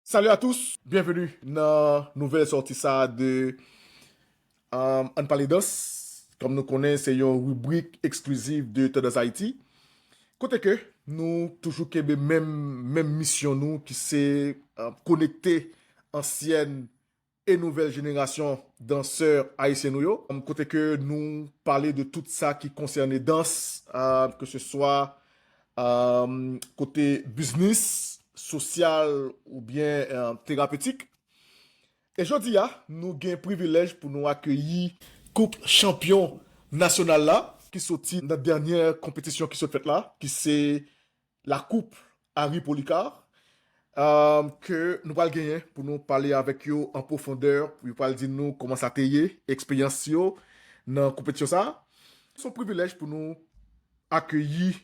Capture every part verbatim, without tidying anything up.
Salut à tous, bienvenue nan nouvèl sòti sa de um, Ann Pale Dans. Kòm nou konnen, se yon ribrik eksklizif de Tandans Ayiti. Kote ke nou toujou kenbe menm, menm misyon nou ki se uh, konekte ansyèn e nouvèl jenerasyon dansè ayisyen nou yo. Um, kote ke nou pale de tout sa ki konsène dans, uh, ke se swa um, kote biznis, sosyal oubyen um, terapetik. E jodi a, nou gen privilèj pou nou akeyi koup chanpyon nasyonal la, ki soti nan dènyè konpetisyon ki sot fèt la, ki se la koup Harry Policard, um, ke nou pral genyen pou nou pale avèk yo an pwofondè, pou yo pral di nou kòman sa te ye, eksperyans yo nan konpetisyon sa. Se yon privilèj pou nou akeyi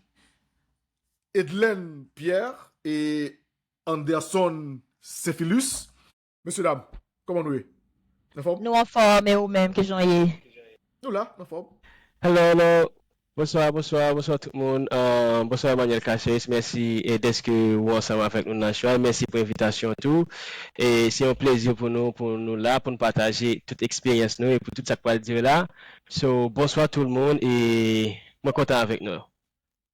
Edlène Pierre e Anderson Sainphilus. Mesye dam, kòman nou ye? Anfòm? Nou anfòm, e ou menm, kijan w ye? Nou la, anfòm. Hello, hello. Bonswa, bonswa, bonswa tout moun. Uh, bonswa Emmanuel Caceres, mèsi e dèske ou ansanm avèk nou nan show a. Mèsi pou envitasyon tou. E se yon plezi pou nou, pou nou la, pou nou pataje tout eksperyans nou e pou tout sa k pral dire la. So, bonswa tout moun e mwen kontan avèk nou.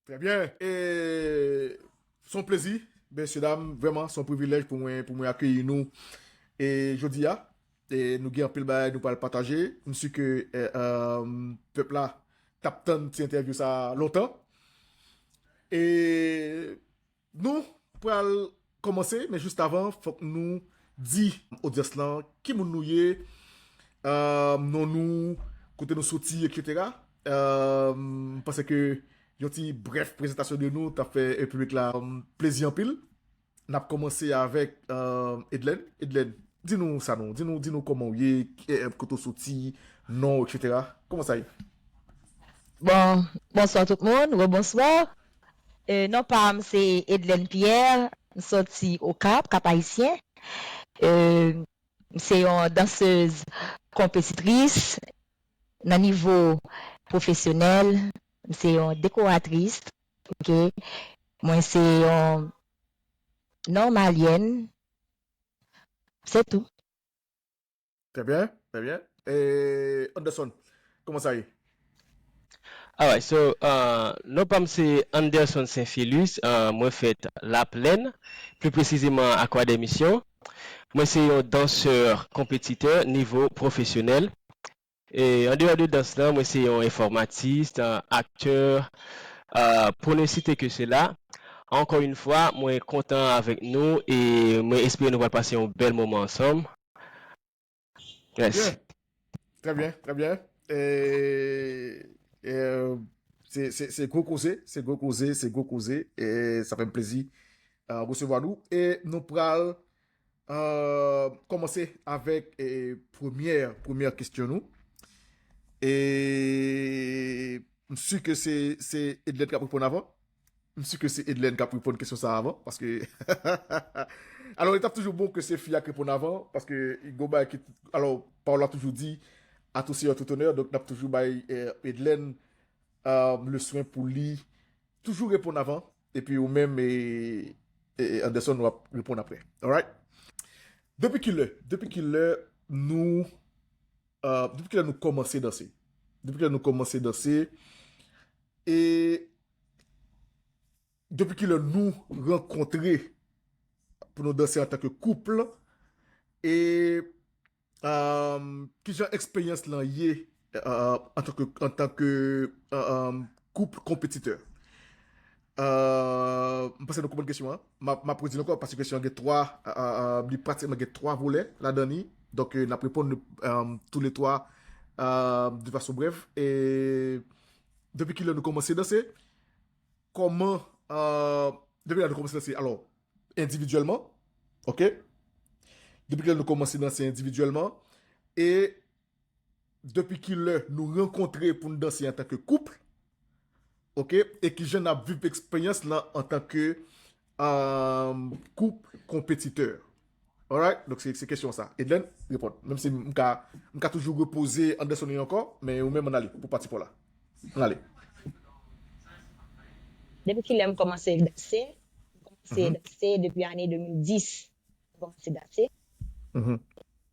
Trè byen. E se yon plezi, mesye dam, vrèman, se yon privilèj pou mwen, pou mwen akeyi nou. E jodi a, e nou gen anpil bagay nou pral pataje. M si ke e, um, pèp la t ap tann ti entèvyou sa lontan. E nou pral kòmanse, men jis avan, fòk nou di odyans lan ki moun nou ye, uh, non nou, kote nou soti, etsetera. Uh, m panse ke yon ti brèf prezantasyon de nou t ap fè e, piblik la um, plezi anpil. N ap kòmanse avèk uh, Edlène. Edlène, di nou sa non, di nou, di nou kòman w ye, e, e, kote w soti, non w, etsetera. Kòman sa ye? Bon, bonswa tout moun, rebonswa. E, non pa m se Edlène Pierre, m soti Okap, Kap Ayisyen. E, m se yon dansez konpetitris nan nivo pwofesyonèl, m se yon dekoratris, ok. Mwen se yon nòmalyèn, se tou. Trè byen, trè byen. E Anderson, kòman sa ye? Alright, so, uh, non pa m se Anderson Sainphilus, uh, mwen fèt Laplèn, pli presizeman Akwadè Misyon. Mwen se yon dansè konpetitè nivo pwofesyonèl. E an deyò de dans lan, mwen se yon enfòmatis, uh, aktè, uh, pou ne site ke sela. Ankò yon fwa, mwen kontan avèk nou e mwen espere nou pral pase yon bèl moman ansanm. Mèsi. Trè byen, trè byen. E, e, se, se, se gwo koze, se gwo koze, se gwo koze. E sa fè m plezi uh, resevwa nou. E nou pral uh, kòmanse avèk e, premyè, premyè kesyon nou. E m si ke se, se Edlène k ap reponn avan. M si ke se Edlène k ap reponn kesyon sa a avan, paske alò, li t ap toujou bon ke se fi a k reponn avan, paske gon bagay ki, alò, pawòl la toujou di, à tout seigneur tout honneur, donk n ap toujou bay eh, Edlène eh, le swen pou li toujou reponn avan, epi ou menm e, e Anderson w ap reponn apre. Alright? Depi kilè, depi kilè nou, eh, depi kilè nou kòmanse danse? Depi kilè nou kòmanse danse? E depi kilè nou rankontre pou nou danse antanke koup? E um, kijan eksperyans lan ye uh, antanke, antanke uh, um, koup konpetitè? Uh, m panse nou konprann kesyon an. M ap redi l ankò paske kesyon an gen twa, uh, uh, li pratikman gen twa volè ladan li. Donk, uh, n ap reponn um, tou le twa uh, de fason brèv. E depi kilè nou kòmanse danse? Kòman, uh, depi kilè nou kòmanse danse? Alò, endividyèlman, ok? Depi kilè nou kòmanse danse endividyèlman? E depi kilè nou rankontre pou n danse antanke koup? Ok? E kijan n ap viv eksperyans lan antanke um, koup konpetitè? Alright? Donk se, se kesyon sa. Edlène, reponn. Menm si m ka, m ka toujou repoze Anderson li ankò, men ou menm ann ale pou pati pa w la. Ann ale. Depi kilè m kòmanse danse? M kòmanse danse depi ane de mil dis. kòmanse danse.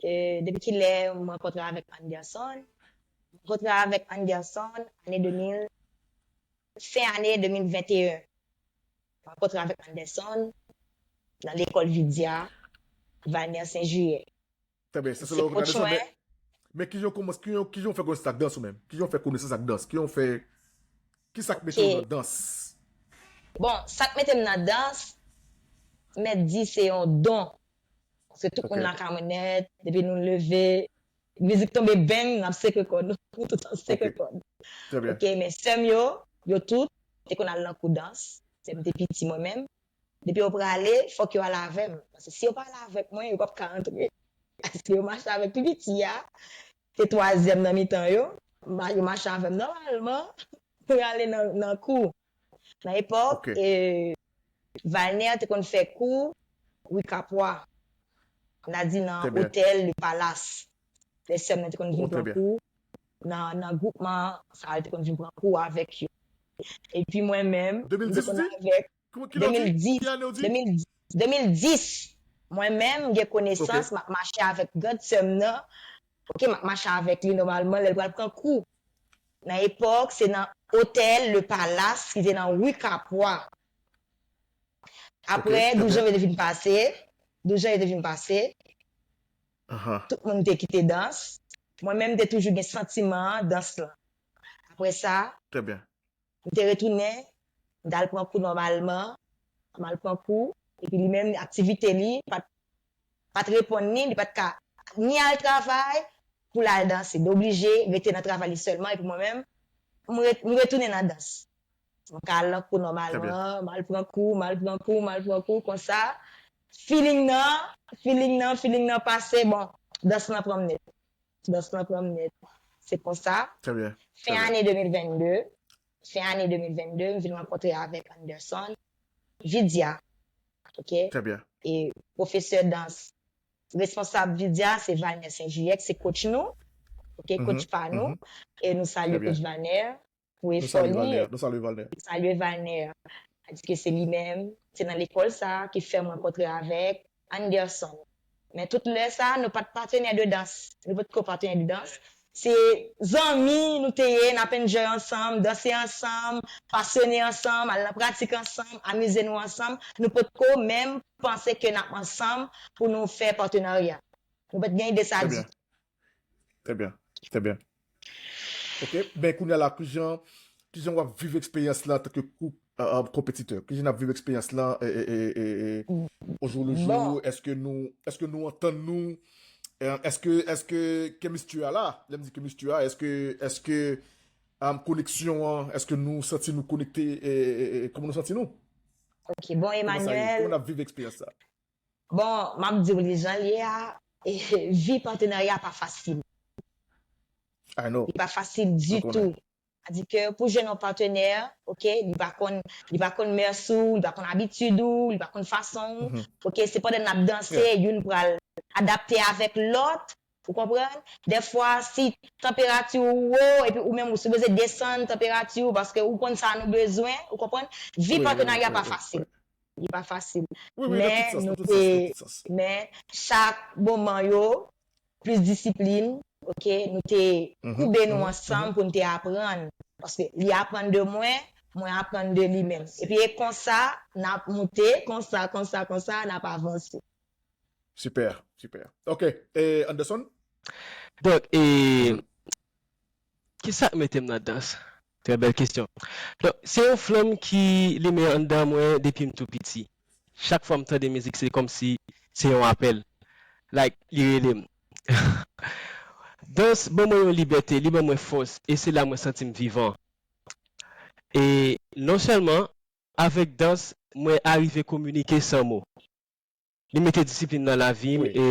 E, depi ki lè m rankontre avèk Anderson? M rankontre avèk Anderson ane de mil, fen ane de mil venteyen. M rankontre avèk Anderson nan lekòl Vidya, Valner Sen Jiyè. Trè byen, se sou la w rankontre Anderson, men, men kijan w kòmanse, kijan, kijan w fè konesans ak dans ou menm? Kijan w fè konesans ak dans? Kijan w fè, ki sa k mete w nan dans? Bon, sa k mete m nan dans, m mèt di se yon don. Paske tout moun nan ka mwen nèt, depi nou leve, mizik tonbe bang, n ap seke kò nou, nou tout ap seke kò nou. Ok, men sè m yo, yo tout, te konn al nan kou dans. Sè m te piti mwen menm. Depi yo prale, fòk yo al avè m. Paske si yo pa al avèk mwen, yo p ap ka antre. Paske yo mache avèk pi piti a, se twazyèm nan mitan yo. Yo mache avè m nòmalman pou y ale nan kou. Nan epòk, Valner te konn fè kou Wi Kapwa. N a di nan otèl Le Palace. Lè sè m nan te konn vin pran kou nan, nan gwoupman sa, li te konn vin pran kou avèk yo. Epi mwen menm, m te konn avèk de mil dis, de mil dis, mwen menm, m gen konesans, m ap mache avèk grandsè m nan. Ok, m ap mache avèk li nòmalman lè l pral pran kou. Nan epòk, se nan otèl Le Palace ki te nan Wi Kapwa. Apre, douz janvye te fin pase, douz janvye te fin pase, tout moun te kite dans. Mwen menm, m te toujou gen santiman dans lan. Apre sa, m te retounen, m t al pran kou nòmalman, m al pran kou, epi li menm, aktivite li pa t pa t reponn ni, li pa t ka ni al travay pou l al danse. Li oblije rete nan travay li sèlman, epi mwen menm, m retounen nan dans. Mwen ka al nan kou nòmalman, m al pran kou, m al pran kou, m al pran kou, konsa. Feeling nan, feeling nan, feeling nan pase, bon, dans lan pran m nèt. Dans lan pran m nèt. Se konsa, fen ane de mil vennde, fen ane de mil vennde, m vin rankontre avèk Anderson Vidya. Ok? E pwofesè dans, responsab Vidya, se Valner Sen Jiyè, se coach nou. Ok, coach pa nou. E nou salye coach Valner pou efò li. Nou salye Valner. Nou salye Valner. Paske se li menm, se nan lekòl sa ki fè m rankontre avèk Anderson. Men tout lè sa, nou pa t patenè de dans. Nou pa t ko patenè de dans. Se zanmi nou te ye, n ap enjoy ansanm, danse ansanm, pasyone ansanm, al nan pratik ansanm, amize nou ansanm. Nou potko menm panse ke n ap ansanm pou nou fè patenarya. Nou pa t gen ide sa ditou. Trè byen, trè byen. Ok, ben kounye a la, kijan, kijan w ap viv eksperyans la antanke koup konpetitè? Kijan n ap viv eksperyans lan o jou le jou? Èske nou, èske nou antann nou? Èske, èske kemistrya la, lè m di kemistrya, èske, èske koneksyon an, èske nou santi nou konekte? Kòman nou santi nou? Ok, bon, Emmanuel, kòman n ap viv eksperyans sa? Bon, m ap di w li jan l ye a, vi patenarya pa fasil. Li pa fasil ditou. Sa di ke pou jwenn yon patenè, ok, li pa konn, li pa konn mès ou, li pa konn abitid ou, li pa konn fason ou. Ok, se pandan n ap danse, youn pral adapte avèk lòt, ou konprann? Dèfwa, si tanperati ou wo, epi ou menm ou sipoze desann tanperati ou, paske ou konn sa nou bezwen, ou konprann? Vi patenarya pa fasil. Li pa fasil. Men nou te, men chak moman yo, plis disiplin, ok, nou te koube nou ansanm pou n te aprann. Paske li aprann de mwen, mwen aprann de li menm. Epi e konsa, n ap moute, konsa, konsa, konsa, n ap avanse. Sipè, sipè. Ok, e Anderson? Donk, e, kisa k mete m nan dans? Trè bèl kesyon. Donk, se yon flanm ki limen anndan mwen depi m tou piti. Chak fwa m tande mizik, se kòmsi se yon apèl. Like, li rele m. Dans ban mwen yon libète, li ban mwen fòs, e se la mwen santi m vivan. E non sèlman, avèk dans, mwen arive kominike san mo. Li mete disiplin nan lavi m e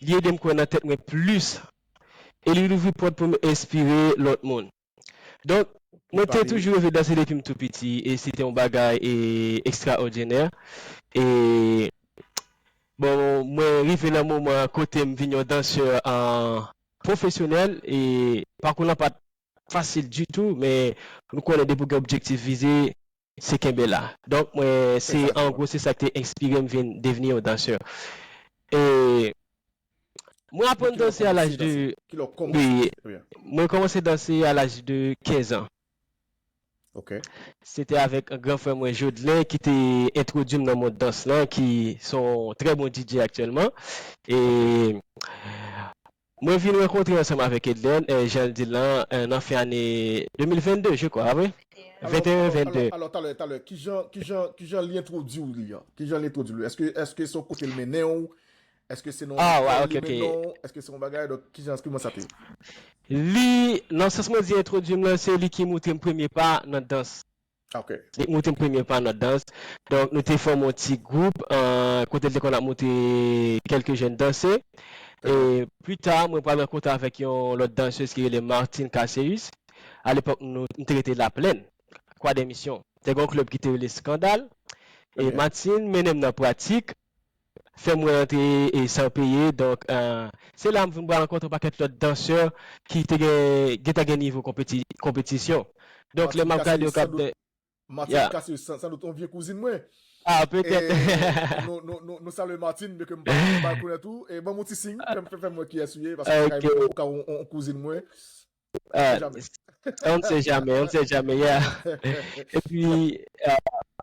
li ede m kwè nan tèt mwen plis. E li louvri pòt pou m enspire lòt moun. Donk, mwen te toujou reve danse depi m tou piti e se te yon bagay e ekstraòdinè. E bon, mwen rive nan moman kote m vin yon dansè pwofesyonèl e pakou lan pa t fasil ditou, men nou konnen depi w gen objektif vize, se kenbe la. Donk, mwen, se, an gwo, se sa ki te enspire m vin devni yon dansè. E mwen aprann danse a laj de, wi, mwen kòmanse danse a laj de kenz an. Se te avèk gran frè mwen Jodelin ki te entwodui m nan mond dans lan, ki se yon trè bon D J aktyèlman. E mwen vin rankontre ansanm avèk Edlen, eh, jan l di l lan, eh, nan fen ane de mil vennde, je kwa, wi. Venteyen, vennde. Alò, talè, talè, kijan, kijan, kijan li entwodui w li an? Kijan li entwodui w li? Èske, èske se yon kote l mennen w? Èske se nan yon lekòl li mennen w? Èske se yon bagay? Donk, kijan, kòman sa te ye? Li, nan sans mwen di entwodui m lan, se li ki moutre m premye pa nan dans. Li moutre m premye pa nan dans. Donk, nou te fòme yon ti gwoup, eh, kote l te konn ap moutre kèlke jèn danse. E pli ta, mwen pral rankontre avèk yon lòt dansèz ki rele Martine Casseus. Alepòk, nou, nou te rete Laplèn, Kwadèmisyon. Te gen yon klèb ki te rele Skandal. E Martine mennen m nan pratik, fè mwen rantre e san peye. Donk, eh, se la m vin pral rankontre yon pakèt lòt dansè ki te gen, gentan gen nivo konpeti-, konpetisyon. Donk, lè m ap gade yo k ap dan- Martine Casseus, san, san dout, yon vye kouzin mwen. Ah, petèt. E nou, nou, nou, nou salye Martine, byen ke m pa, m pa konnen tou. E ban m yon ti siy, fè m, fè, fè m wè kiyès ou ye, paske ou ka, ou ka yon, yon kouzin mwen. Ah, on ne sait jamais, on ne sait jamais, yeah. Epi, eh,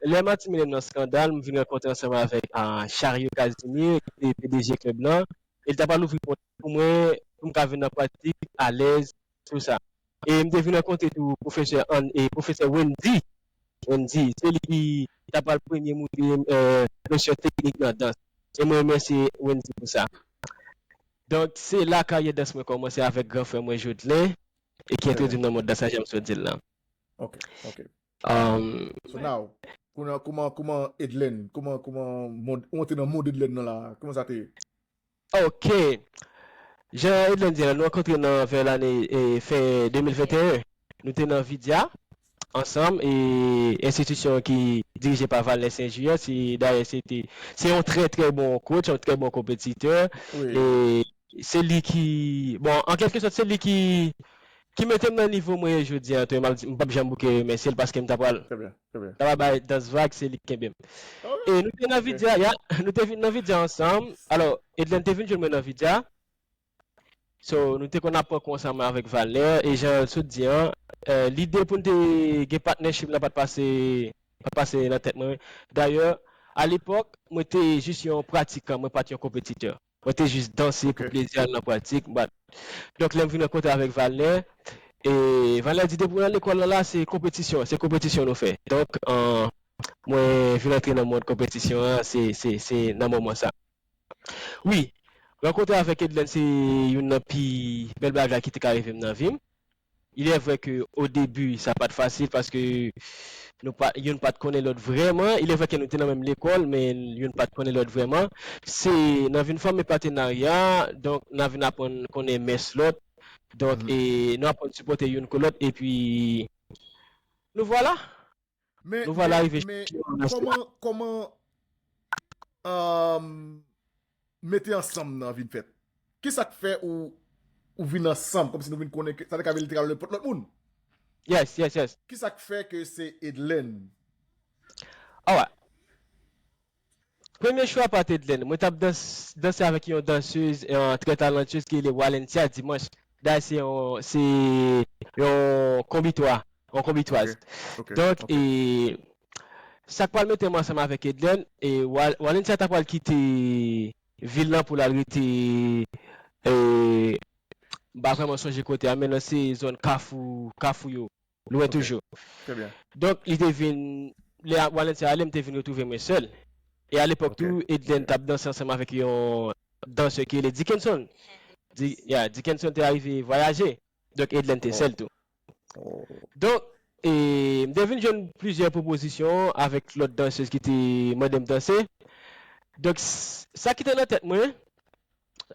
lè Martine mennen m nan Skandal, m vin rankontre ansanm avèk, ah, Chariot Casimir, ki te P D G klèb lan. E li ta pral ouvri pòt pou mwen, pou m ka vin nan pratik alèz, tou sa. E m te vin rankontre tou pwofesè Ann, e pwofesè Wendy. Wendy, se li ki ta pral premye moutre m, eh, nosyon teknik nan dans. E mwen remèsye Wendy pou sa. Donk, se la karyè dans mwen kòmanse avèk gran frè mwen Jodelin, e ki entwodui m nan mond dans la, jan m sot di l lan. Ok, ok. Um, So now, kounya, kòman, kòman Edlen, kòman, kòman mond, ou antre nan mond Edlen nan la, kòman sa te ye? Ok. Jan Edlen di la, nou rankontre nan vè lane, eh, fen de mil venteyen. Nou te nan Vidya, ansanm, e enstitisyon ki dirije pa Valner Saint-Julien, se, dayè, se te, se yon trè, trè bon coach, yon trè bon konpetitè. E se li ki, bon, an kèlke sòt, se li ki, ki mete m nan nivo mwen ye jodi a, tou, m ap di, m p ap janm bouke remèsye l paske m ta pral, ta pral bay dans vag, se li ki kenbe m. E nou te nan Vidya, ya, nou te vin nan Vidya ansanm. Alò, Edlen te vin jwenn mwen nan Vidya. So, nou te konn ap pran kou ansanm avèk Valner, e jan l sot di an, eh, lide pou n te gen partnership la pa t pase, pa t pase nan tèt mwen. Dayè, alepòk, mwen te jis yon pratikan, mwen pa t yon konpetitè. Mwen te jis danse pou plezi a nan pratik. But, donk, lè m vin rankontre avèk Valner, e Valner di, "Depi w nan lekòl lan la, se konpetisyon, se konpetisyon nou fè." Donk, eh, mwen vin antre nan mond konpetisyon an, se, se, se nan moman sa. Wi, rankontre avèk Edlen se youn nan pi bèl bagay ki te ka rive m nan vi m. Il est vrai que au début, sa pa t fasil paske nou pa, youn pa t konnen lòt vrèman. Il est vrai que nou te nan menm lekòl, men youn pa t konnen lòt vrèman. Se nan vin fòme patenarya, donk, n a vin aprann konnen mès lòt. Donk, e nou aprann sipòte youn ke lòt, epi nou vwala. Men, nou va la rive men, kòman, kòman, um, mete ansanm nan vin fèt? Kisa k fè ou, ou vin ansanm, kòmsi nou vin konnen ke sa te ka vin literalman nenpòt lòt moun? Yes, yes, yes. Kisa k fè ke se Edlen? Alright. Premye chwa pa t Edlen. Mwen t ap dans-, danse avèk yon dansez, eh, trè talantyez ki rele Walentia Dimanche. Dayè, se yon, se yon konbitwa, yon konbitwaz. Donk, e, sa k pral mete m ansanm avèk Edlen, e, Wa-, Walentia ta pral kite vil lan pou l al rete, e, m pa vrèman sonje kote a, men nan se zòn Kafou, Kafou yo. Lwen toujou. Donk, li te vin, lè Walentia ale, m te vin retwouve mwen sèl. E alepòk tou, Edlen t ap danse ansanm avèk yon dansè ki rele Dickenson. Di-, ya, Dickenson te arive vwayaje. Donk, Edlen te sèl tou. Donk, e, m te vin jwenn plizyè pwopozisyon avèk lòt dansèz ki te mande m danse. Donk, s-, sa ki te nan tèt mwen,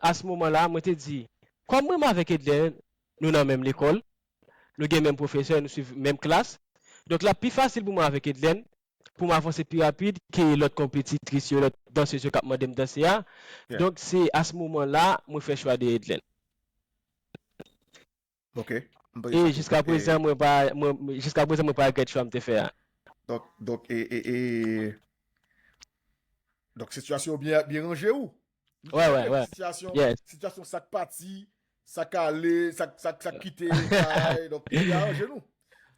a se moman la, mwen te di, kòm mwen menm avèk Edlen, nou nan menm lekòl, nou gen menm pwofesè, nou swiv menm klas. Donk, l ap pi fasil pou mwen avèk Edlen, pou m avanse pi rapid ke lòt konpetitris yo, lòt dansèz yo k ap mande m danse a. Donk, se a se moman la, mwen fè chwa de Edlen. E jiska prezan, mwen pa, mwen, jiska prezan, mwen pa regrèt chwa m te fè a. Donk, donk, e, e, e, donk, sitiyasyon byen, byen ranje ou. Nou Ouais, ouais, ouais. Sitiyasyon, Yes. sitiyasyon sa k pati, sa k ale, sa, sa, sa k kite, kay, donk, li aranje nou.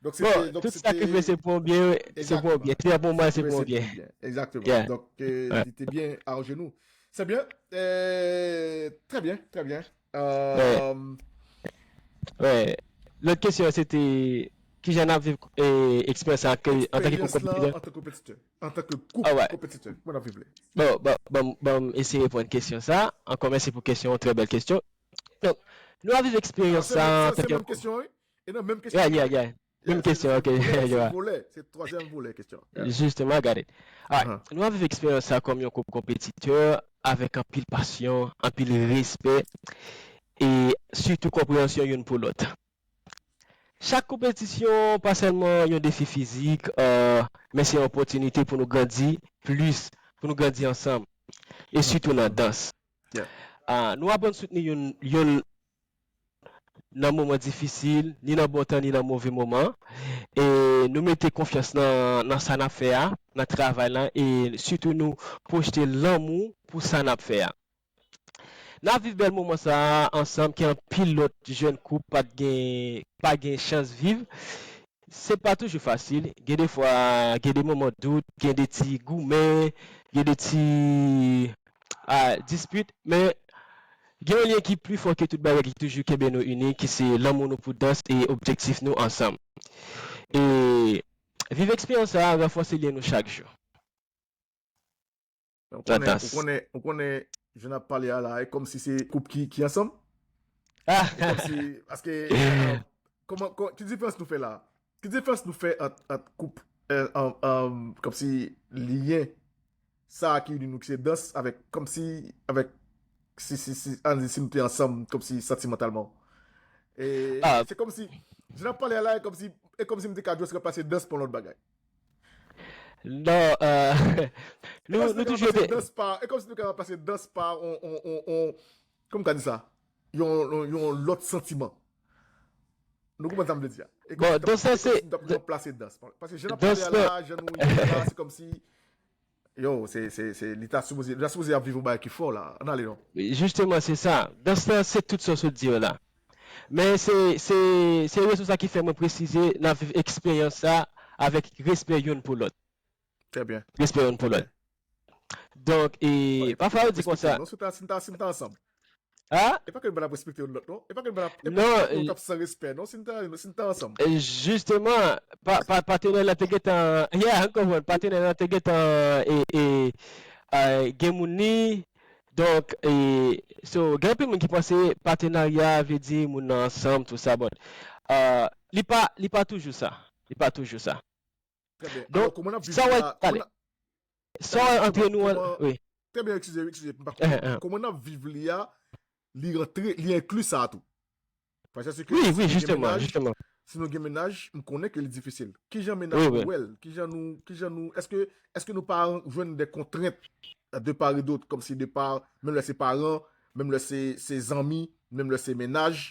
Donk, se Bon, te, donk, tout se sa ki te, vle se pou yon byen, se pou yon exactement. byen. Se pou mwen, se Mwen, pou se yon byen. pou byen. Exactement. Yeah. Donk, euh, Ouais. li te byen aranje nou. Se byen. Euh, très bien, très bien. Euh, Ouais. Lòt kesyon, se te, kijan n ap viv eh, eksperyans sa ke, an tan ke eksperyans lan konpetitè? An tan ke konpetitè. An tan ke koup Ah ouais. Konpetitè. Kòman n ap viv li? Bon, bon, bon, bon, eseye reponn kesyon sa. Ankò mèsi pou kesyon, trè bèl kesyon. Donk, nou ap viv Ah, eksperyans se sa menm, an tan se ke menm kesyon, wi. E nan menm kesyon. Yeah, yeah, yeah. Yeah, Menm se, kesyon, se ok. volè, se Yeah. volè, se twazyèm volè kesyon. Yeah. Justement, gade. Alright, Ahan. Nou ap viv eksperyans sa kòm yon koup konpetitè, avèk anpil pasyon, anpil respè, e sitou konpreyansyon youn pou lòt. Chak konpetisyon pa sèlman yon defi fizik, eh, men se yon opòtinite pou nou grandi plis, pou nou grandi ansanm, e sitou nan dans. Yeah. Ah, nou aprann soutni youn, youn nan moman difisil, ni nan bon tan, ni nan move moman. E nou mete konfyans nan, nan sa n ap fè a, nan travay la, e sitou nou pwojte lanmou pou sa n ap fè a. N ap viv bèl moman sa a ansanm ke anpil lòt jèn koup pa t gen, pa gen chans viv. Se pa toujou fasil. Gen de fwa, gen de moman dout, gen de ti goumen, gen de ti ah, dispit, men gen yon lyen ki pli fò ke tout bagay ki toujou kenbe nou ini, ki se lanmou nou pou dans e objektif nou ansanm. E viv eksperyans sa a ranfòse lyen nou chak jou. Ou Nan konnen, dans. Ou konnen, ou konnen, jan n ap pale a la, e kòmsi se koup ki, ki ansanm. Ah! E kòmsi, paske, euh, kòman, kò- ki diferans nou fè la? Ki diferans nou fè ant, ant koup, euh, an, an, kòmsi lyen sa ki ini nou ki se dans avèk, kòmsi, avèk, si, si, si, ann di, si nou te ansanm, kòmsi santimantalman. E Ah. Se kòmsi, jan n ap pale a la, e kòmsi, e kòmsi m te ka just ranplase dans pou yon lòt bagay. Non, euh, E nou, kòmsi nou nou ka toujou ranplase ete. Dans pa, e kòmsi nou ka ranplase dans pa on, on, on, on, kòman m ka di sa? Yon, yon, yon lòt santiman. Nou konprann sa m vle di a? E Bon, kòmsi dans lan e kòmsi se, nou t ap ranplase dans. Paske jan n ap dans pale a lan, la, jan nou ye la, se kòmsi, yo, se, se, se, li ta sipoze, li ta sipoze ap viv yon bagay ki fò la. Ann ale non. Jisteman, se sa. Dans lan, se tout sa w sot di yo la. Men se, se, se rezon sa ki fè mwen presize n ap viv eksperyans sa avèk respè youn pou lòt. Très bien. Respè youn pou lòt. Donk, e, pafwa yo di konsa. Non, si ta, si ta, si ta ansanm. Ha? E pa ke nou pa t ap respekte youn lòt, non? E pa ke nou pa t ap, e pa Non, ke nou t ap san respè, non? Si n ta, si n ta ansanm. E, jisteman, pa, pa, patnè la te gentan, yeah, m konprann, patnè la te gentan, e, e, e, gen moun li, donk, e, so, gen anpil moun ki panse patenarya vle di moun nan ansanm, tout sa, but, euh, li pa, li pa toujou sa. Li pa toujou sa. Très bien. Donk, Alò, kòman n ap viv sa w li wè, a? talè. Sa w wè antre nou an, Kòman, wi. Très bien, excusez, excusez, m pa Eh, eh. Kòman n ap viv li a, li rantre, li enkli sa a tou. Paske si ke Wi, si wi, nou gen jisteman, mennaj, jisteman. Si nou gen mennaj, m konnen ke li difisil. Kijan Wi, mennaj wi. nou wè l? Kijan nou, kijan nou, èske, èske nou pa jwenn de kontrent de part et d'autre, kòmsi de pa, menm lè se paran, menm lè se, se zanmi, menm lè se mennaj,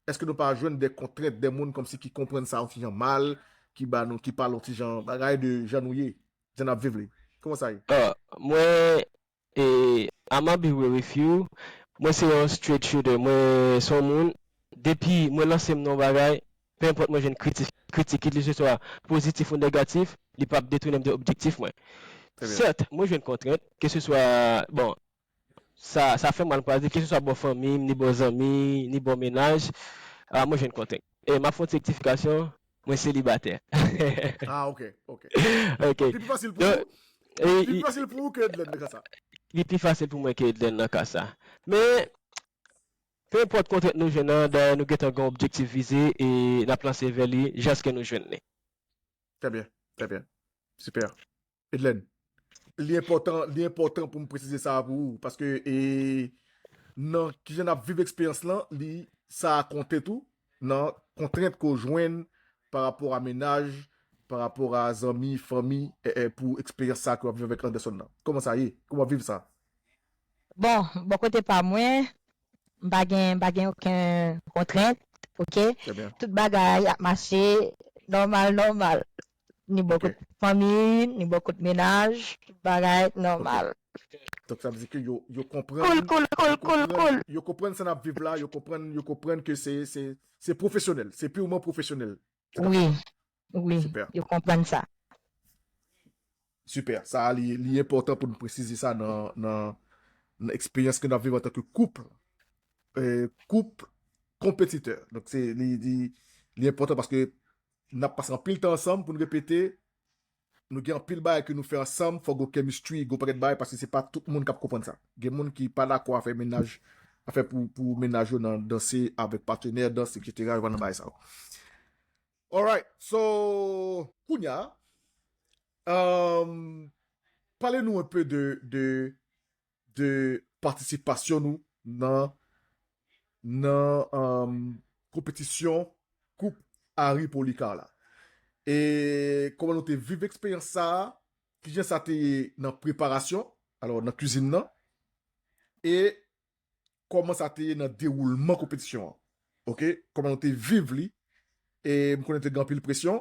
èske nou pa jwenn de kontrent, de moun kòmsi ki konprann sa yon ti jan mal, ki ba nou, ki pale yon ti jan bagay de jan nou ye, jan n ap viv li? Kòman sa ye? Ah, mwen, e, I'm a be real with you. Mwen se yon straight shooter. Mwen se yon moun, depi mwen lanse m nan yon bagay, pe enpòt mwen jwenn kritik, kritik, kit li se swa pozitif ou negatif, li p ap detounen m de objektif mwen. Très bien. Sèt, mwen jwenn kontrent, ke se swa, bon, sa, sa fè mal, m pa di, ke se swa bò fanmi m, ni bò zanmi, ni bò mennaj, ah, mwen jwenn kontrent. E m ap fè yon ti rektifikasyon, mwen selibatè. Ah, ok, ok. Ok. Li pi fasil pou Donk, ou? e, Li pi i- fasil pou ou ke Edlène nan ka sa? Li pi fasil pou mwen ke Edlène nan ka sa. Men, pe enpòt kontrent nou jwenn nan, dayè nou gentan gen yon objektif vize e n ap lanse vè li jaske nou jwenn li. Très bien, très bien. Super. Edlène, li enpòtan, li enpòtan pou m presize sa a pou ou, paske, e, nan kijan n ap viv eksperyans lan, li, sa a konte tou, nan kontrent ke w jwenn pa rapò a mennaj, pa rapò a zanmi, fanmi, e, e, pou eksperyans sa a ke w ap viv avèk Anderson nan. Kòman sa ye? Kòman w ap viv sa? Bon, bò kote pa mwen, m pa gen, m pa gen okenn kontrent, ok? Très bien. Tout bagay ap mache nòmal, nòmal. Ni bò Ok. kote, fanmi, ni bò kot mennaj, tout bagay nòmal. Donk sa vle di ke yo, yo Cool, konprann, cool, cool, yo cool, konprann, cool. Yo konprann sa n ap viv la, yo konprann, yo konprann ke se, se, se pwofesyonèl, se pirman pwofesyonèl. Se konsa. Wi, wi, Super. Yo konprann sa. Super. Sa a, li, li enpòtan pou nou presize sa nan, nan, nan eksperyans ke n ap viv antanke koup, eh, koup konpetitè. Donk, se, li, li, li enpòtan paske n ap pase anpil tan ansanm pou n repete. Nou gen anpil bagay ke nou fè ansanm, fò gen chemistry, gen pakèt bagay, paske se pa tout moun k ap konprann sa. Gen moun ki pa dakò a fè mennaj, a fè pou, pou mennaj yo nan danse avèk patnè, dans, et cetera. Yo pa nan bagay sa yo. Alright, so, kounye a, um, pale nou un peu de, de, de patisipasyon nou nan, nan um, konpetisyon Koup Harry Policar la. E kòman nou te viv eksperyans sa a, kijan sa te ye nan preparasyon, alò nan kwizin nan, e kòman sa te ye nan dewoulman konpetisyon an. Ok? Kòman nou te viv li, e m konnen te gen anpil presyon,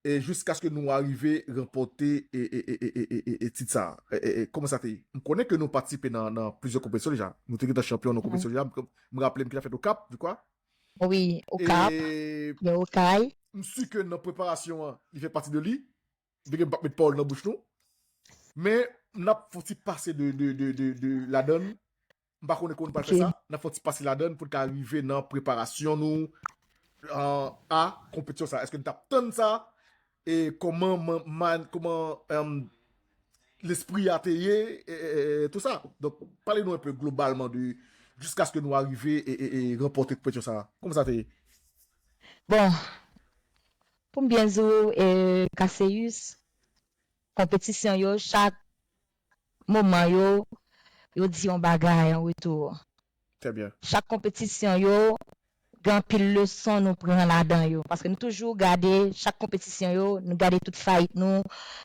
e jiskaske nou arive ranpòte e, e, e, e, e, e, e tit sa a. E, e, e, kòman sa te ye? M konnen ke nou patisipe nan, nan plizyè konpetisyon deja. Nou te gentan chanpyon nan konpetisyon deja. M, m raple m ki t ap fèt Okap, je crois. Wi, Okap, E gen Okay. M si ke nan preparasyon an, li fè pati de li. Vin ke m p ap met pawòl nan bouch nou. Men, n ap fè yon ti pase de, de, de, de, de ladann. M pa konnen kòman nou pral fè Ok. Sa. N ap fè yon ti pase ladann pou n ka rive nan preparasyon nou an, a konpetisyon sa. Èske n t ap tann sa? E kòman, man, man, kòman, em, lespri a te ye, e, e, e, tou sa. Donk, pale nou un peu globalman de jiskaske nou arive e, e, e ranpòte konpetisyon sa. Kòman sa te ye? Bon, pou m byen di w, e, Cassius, konpetisyon yo, chak moman yo, yo di yon bagay an retou. Très bien. Chak konpetisyon yo, gen anpil leson nou pran ladan yo. Paske nou toujou gade chak konpetisyon yo, nou gade tout fayit nou,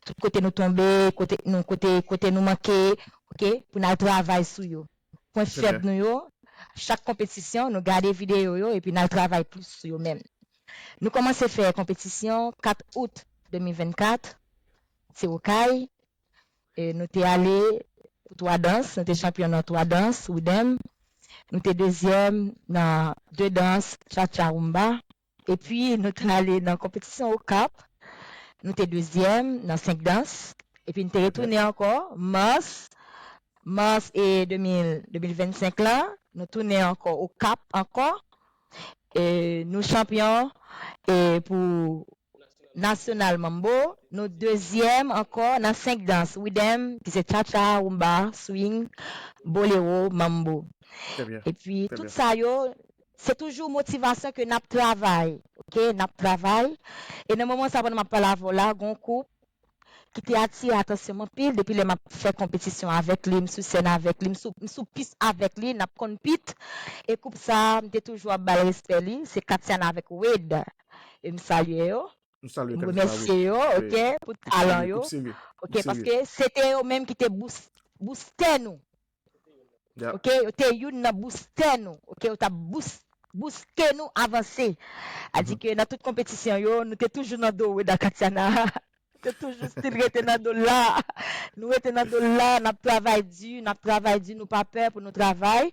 tout kote nou tonbe, kote nou, kote, kote nou manke, ok, pou n al travay sou yo. Pwen Très fèb bien. Nou yo, chak konpetisyon, nou gade videyo yo, epi n al travay plis sou yo menm. Nou kòmanse fè konpetisyon kat out de mil vennkat, se Okay. E nou te ale pou twa dans, nou te chanpyon nan twa dans, Widem. Nou te dezyèm nan de dans, Cha Cha Rumba. Epi nou te ale nan konpetisyon Okap, nou te dezyèm nan senk dans. Epi nou te retounen ankò, mas, mas e de mil, de mil vennsenk la, nou tounen ankò Okap ankò. E nou chanpyon e pou Nasyonal Mambo, nou dezyèm ankò nan senk dans, Widem, ki se Cha Cha, Rumba, Swing, Bolero, Mambo. Très bien. Epi Très tout bien. Sa yo, se toujou motivasyon ke n ap travay, ok? N ap travay. E nan moman sa, pandan m ap pale avè w la, gon koup ki te atire atansyon m anpil depi lè m ap fè konpetisyon avèk li, m sou sèn avèk li, m sou, m sou pis avèk li, n ap konn pit. E koup sa, m te toujou ap ba l respè li, se Katiana avèk Wade. E m salye yo, Nou salye m Katiana, remèsye wi. Yo, Wi. Ok, pou talan yo. Koup serye. Ok, paske se te yo menm ki te bous-, bouste nou. Ok, yo te youn nan boustè nou. Ok, yo t ap bous-, bouste nou avanse. A di ke nan tout konpetisyon yo, nou te toujou nan do Wade ak Katiana. Nou te toujou still rete nan do l la. Nou rete nan do l la, n ap travay di, n ap travay di, nou pa pè pou nou travay.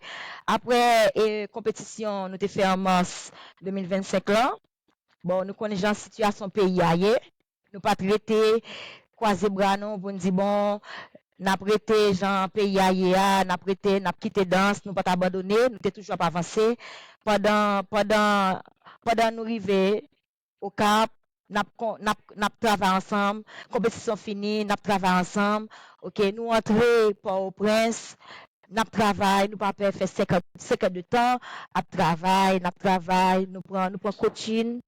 Apre e, konpetisyon nou te fè an mas de mil vennsenk lan, bon, nou konnen jan sitiyasyon peyi a ye. Nou pa t rete kwaze bra nou pou n di, bon, n ap rete jan peyi a ye a, n ap rete, n ap kite dans, nou pa t abandone, nou te toujou ap avanse. Pandan, pandan, pandan nou rive Okap, n ap, n ap, n ap travay ansanm, konpetisyon fini, n ap travay ansanm. Ok, nou antre Pòtoprens, n ap travay, nou pa pè fè senk èdtan ap travay, n ap travay, nou pran, nou pran coaching,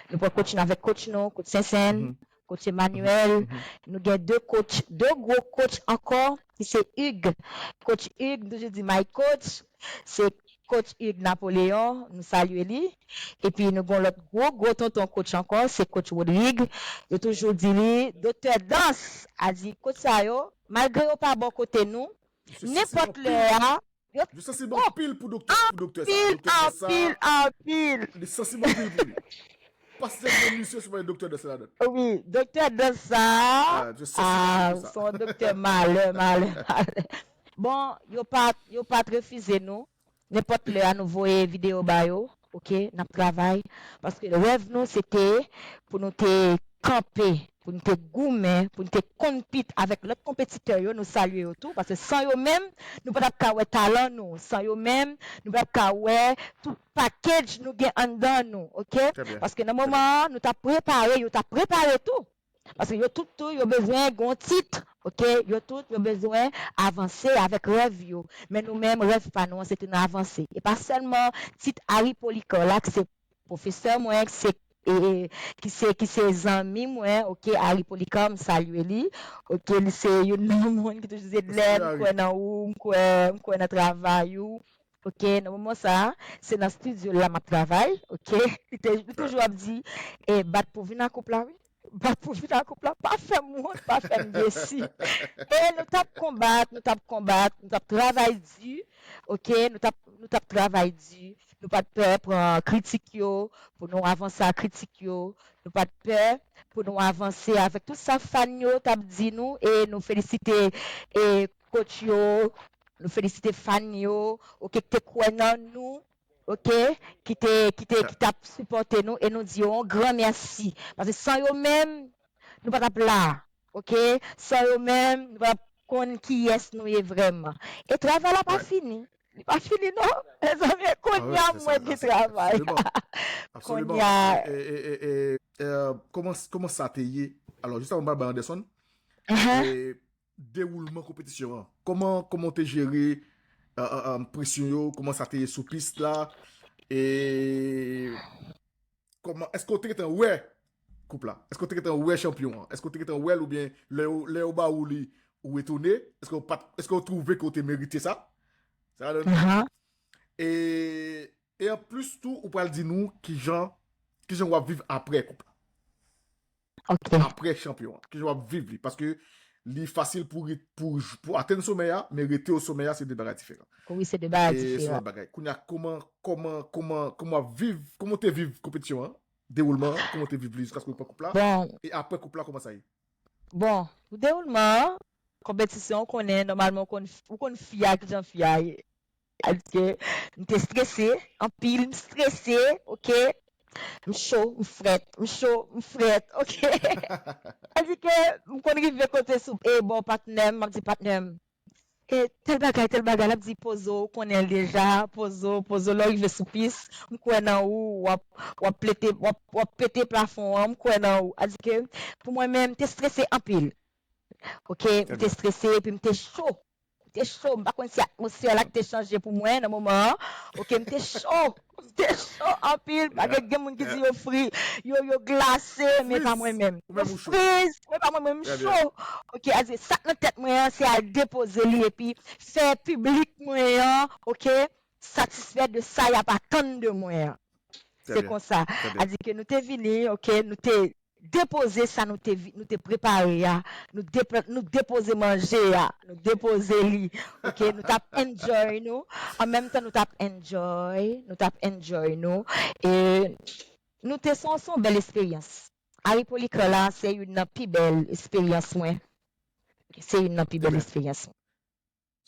nou pran coaching avèk coach nou, coach Sensen, coach Emmanuel, nou gen de coach, de gwo coach ankò, ki se Hugues. Coach Hugues, m toujou di my coach, se coach Hugues Napoléon, nou salye li. Epi nou gen lòt gwo, gwo tonton coach ankò, se coach Rodrigue. Yo toujou di li, doktè dans, a di coach sa yo, malgre yo pa bò kote nou, nenpòt lè a, yo Li sansib anpil pou doktè, pou doktè sa. Anpil, Doktè dans sa, anpil, anpil. Li sansib anpil pou li. Pastè Dionysio, se pa doktè dans ladan. Wi, doktè dans sa, ah, se yon doktè malè, malè, malè. Bon, yo pa, yo pa t refize nou. Nenpòt lè a nou voye videyo ba yo, oke, n ap travay. Paske rèv nou se te pou nou te kanpe, pou nou te goumen, pou nou te konpit avèk lòt konpetitè yo, nou salye yo tou, paske san yo menm, nou pa t ap ka wè talan nou, san yo menm, nou pa t ap ka wè tout package nou gen anndan nou, oke? Paske nan moman an, nou t ap prepare, yo t ap prepare tou. Paske yo tout tou, yo bezwen gon tit, oke? Yo tout, yo bezwen avanse avèk rèv yo. Men nou menm, rèv pa nou an, se te nan avanse. E pa sèlman tit Harry Polycor la, ki se pwofesè mwen, ki se, e, e, ki se, ki se zanmi mwen, oke? Harry Polycor, m salye li, oke? Li se youn nan moun ki toujou di, Edlè, m kwè nan ou, m kwè, m kwè nan travay ou. Oke, nan moman sa, se nan estidyo la m ap travay, oke? Li te, li toujou ap di, e, bat pou vin nan koup la, wi. Bat pou vin nan koup la, pa fè m wont, pa fè m desi. E nou t ap konbat, nou t ap konbat, nou t ap travay di, oke? Nou t ap, nou t ap travay di. Nou pa t pè pran kritik yo, pou nou avanse ak kritik yo. Nou pa t pè pou nou avanse avèk tout sa fan yo t ap di nou, e nou felisite, e, coach yo, nou felisite fan yo, oke, ki te kwè nan nou, oke, ki te, ki te, ki t ap sipòte nou, e nou di yo yon gran mèsi. Paske san yo menm, nou pa t ap la, oke? San yo menm, nou pa t ap konn kiyès nou ye vrèman. E travay la pa fini. Li pa fini non. Mezanmi, kounye a mwen gen travay. Absoliman. Kounye a. E, e, e, e, e, kòman, kòman sa te ye? Alò, jis avan m pral bay Anderson, e, dewoulman konpetisyon an. Kòman, kòman w te jere, e, e, e, presyon yo? Kòman sa te ye sou pis la? E kòman, èske w te gentan wè koup la? Èske w te gentan wè chanpyon an? Èske w te gentan wè l oubyen lè yo, lè yo ba ou li, ou etone? Èske w pa t, èske w twouve ke w te merite sa? Sa la donn. E, e anplis tou, ou pral di nou kijan, kijan w ap viv apre koup la. Oke. Apre chanpyon an. Kijan w ap viv li? Paske li fasil pou, pou, pou atenn somè a, men rete o somè a, se de bagay diferan. Wi, se de bagay diferan. E se yon lòt bagay. Kounye a, kòman, kòman, kòman, kòman w ap viv, kòman w te viv konpetisyon an, dewoulman an, kòman w te viv li jiskaske w pran koup la? Bon. E apre koup la, kòman sa ye? Bon, pou dewoulman an, konpetisyon, ou konnen, nòmalman, ou konn, ou konn fi a, kijan fi a ye. Sa di ke m te strese, anpil, m strese, oke? M cho, m frèt, m cho, m frèt, oke? Sa di ke m konn rive kote sou, e bò patnè m, m ap di patnè m, e tèl bagay, tèl bagay, l ap di poze w, ou konnen l deja, poze w, poze w, lè w rive sou pis, m kwè nan ou, w ap, w ap plete, w ap, w ap pete plafon an, m kwè nan ou. Sa di ke pou mwen menm, m te strese anpil. Oke, m te strese, epi m te cho. M te cho, m pa konn si atmosfè la ki te chanje pou mwen nan moman an. Oke, m te cho. M te cho anpil. Malgre gen moun ki di yo fri, yo, yo glase, men pa mwen menm. Yo friz, men pa mwen menm, m cho. Oke, sa k nan tèt mwen an, se al depoze li epi fè piblik mwen an, oke, satisfè de sa y ap atann de mwen an. Se konsa. Sa di ke nou te vini, oke, nou te depoze sa nou te, vi- nou te prepare a, nou, depo- nou depoze manje a, nou depoze li, oke, nou t ap enjoy nou, an menm tan nou t ap enjoy, nou t ap enjoy nou, e nou te, se yon, se yon bèl esperyans. Harry Polycor la, se youn nan pi bèl esperyans mwen. Se youn nan pi bèl esperyans mwen.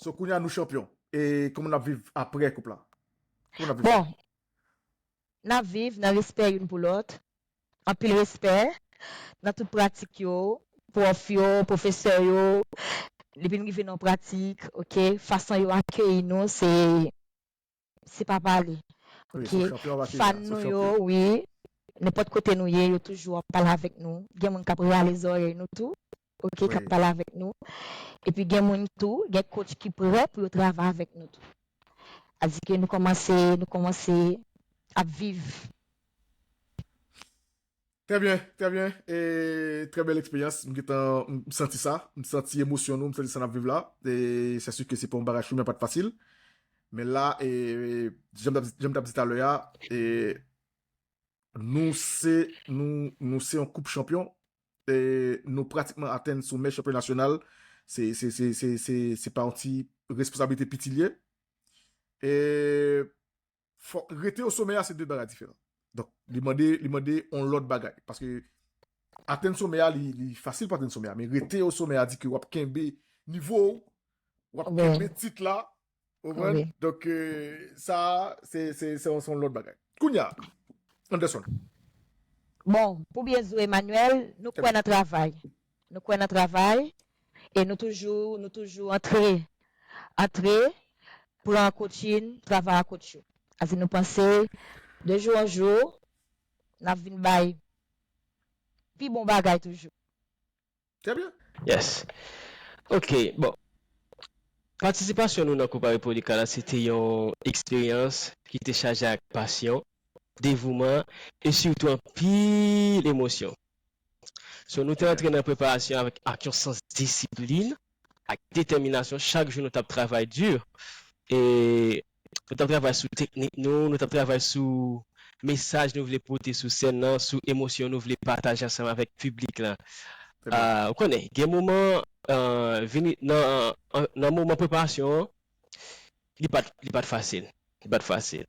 So, kounye a nou chanpyon. E kòman n ap viv apre koup la? Kòman n ap viv sa? Bon, n ap viv nan respè youn pou lòt, anpil respè nan tout pratik yo, pwòf yo, pwofesè yo, depi n rive nan pratik, oke, fason yo akeyi nou, se, se pa pale, oke, fan nou yo, wi, nenpòt kote nou ye, yo toujou ap pale avèk nou, gen moun k ap rale zòrèy nou tou, oke, k ap pale avèk nou, epi gen moun tou, gen coach ki prè pou yo travay avèk nou tou. Sa di ke nou kòmanse, nou kòmanse ap viv. Trè byen, trè byen. E, trè bèl eksperyans. M gentan, m santi sa. M santi emosyon nou, m santi sa n ap viv la. E, se si ke se pa yon bagay, chimen pa t fasil. Men la, e, jan m t ap, jan m t ap di talè a, e, nou se, nou, nou se yon koup chanpyon. E, nou pratikman atenn somè chanpyon nasyonal. Se, se, se, se, se, se pa yon ti responsablite piti l ye. E, fò, rete o somè a, se de bagay diferan. Donk, li mande, li mande yon lòt bagay. Paske atenn somè a, li, li fasil pou atenn somè a. Men rete o somè a di ke w ap kenbe nivo w, w ap Wi, kenbe tit la. Ou konprann? wi. Donk, eh, sa, se, se, se, yon- se yon lòt bagay. Kounye a, Anderson. Bon, pou byen zo Emmanuel, nou Trè kwè byen. Nan travay. Nou kwè nan travay. E nou toujou, nou toujou antre, antre, pran coaching, travay ak coach yo. Ase nou panse, de jou an jou, n ap vin bay pi bon bagay toujou. Trè byen. Yes. Ok, bon. Patisipasyon nou nan Copa República la, se te yon eksperyans ki te chaje ak pasyon, devouman, e sitou anpil emosyon. So, nou te antre nan preparasyon avèk, ak yon sans disiplin, ak detèminasyon. Chak jou, nou t ap travay di. E nou t ap travay sou teknik nou, nou t ap travay sou mesaj nou vle pote sou sèn nan, sou emosyon nou vle pataje ansanm avèk piblik la. Trè byen. Ah, ou konnen, gen moman, ah, vini nan, an- nan moman preparasyon an, li pa t, li pa t fasil. Li pa t fasil.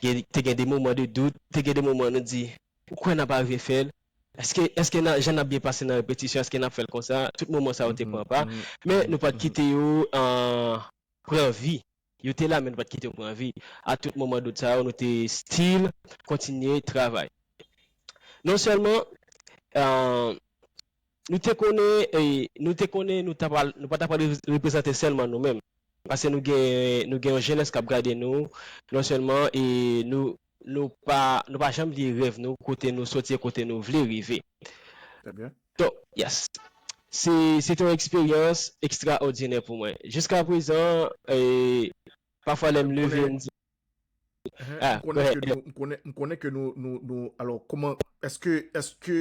Gen, te gen de moman de dout, te gen de moman nou di, ou kwè n ap arive fè l? Èske, èske n a, jan n ap byen pase nan repetisyon, èske n ap fè l konsa? Tout moman sa yo te pran pa. Men nou pa t kite yo, ah, pran vi. Yo te la, men nou pa t kite yo pran vi. A tout moman dout sa yo, nou te still kontinye travay. Non sèlman, ah, nou te konnen, eh, nou te konnen nou t ap al, nou pa t ap al re- reprezante sèlman nou menm. Paske nou gen, nou gen yon jenès k ap gade nou, non sèlman, e nou, nou pa, nou pa janm bliye rèv nou, kote nou soti e kote nou vle rive. Trè byen. Donk, yes. Se, se te yon eksperyans ekstraòdinè pou mwen. Jiska prezan, eh, pafwa lè m M leve, konnen, m di, ehe, ah, m go konnen ahead. ke nou, m konnen, m konnen ke nou, nou, nou, alò, kòman, èske, èske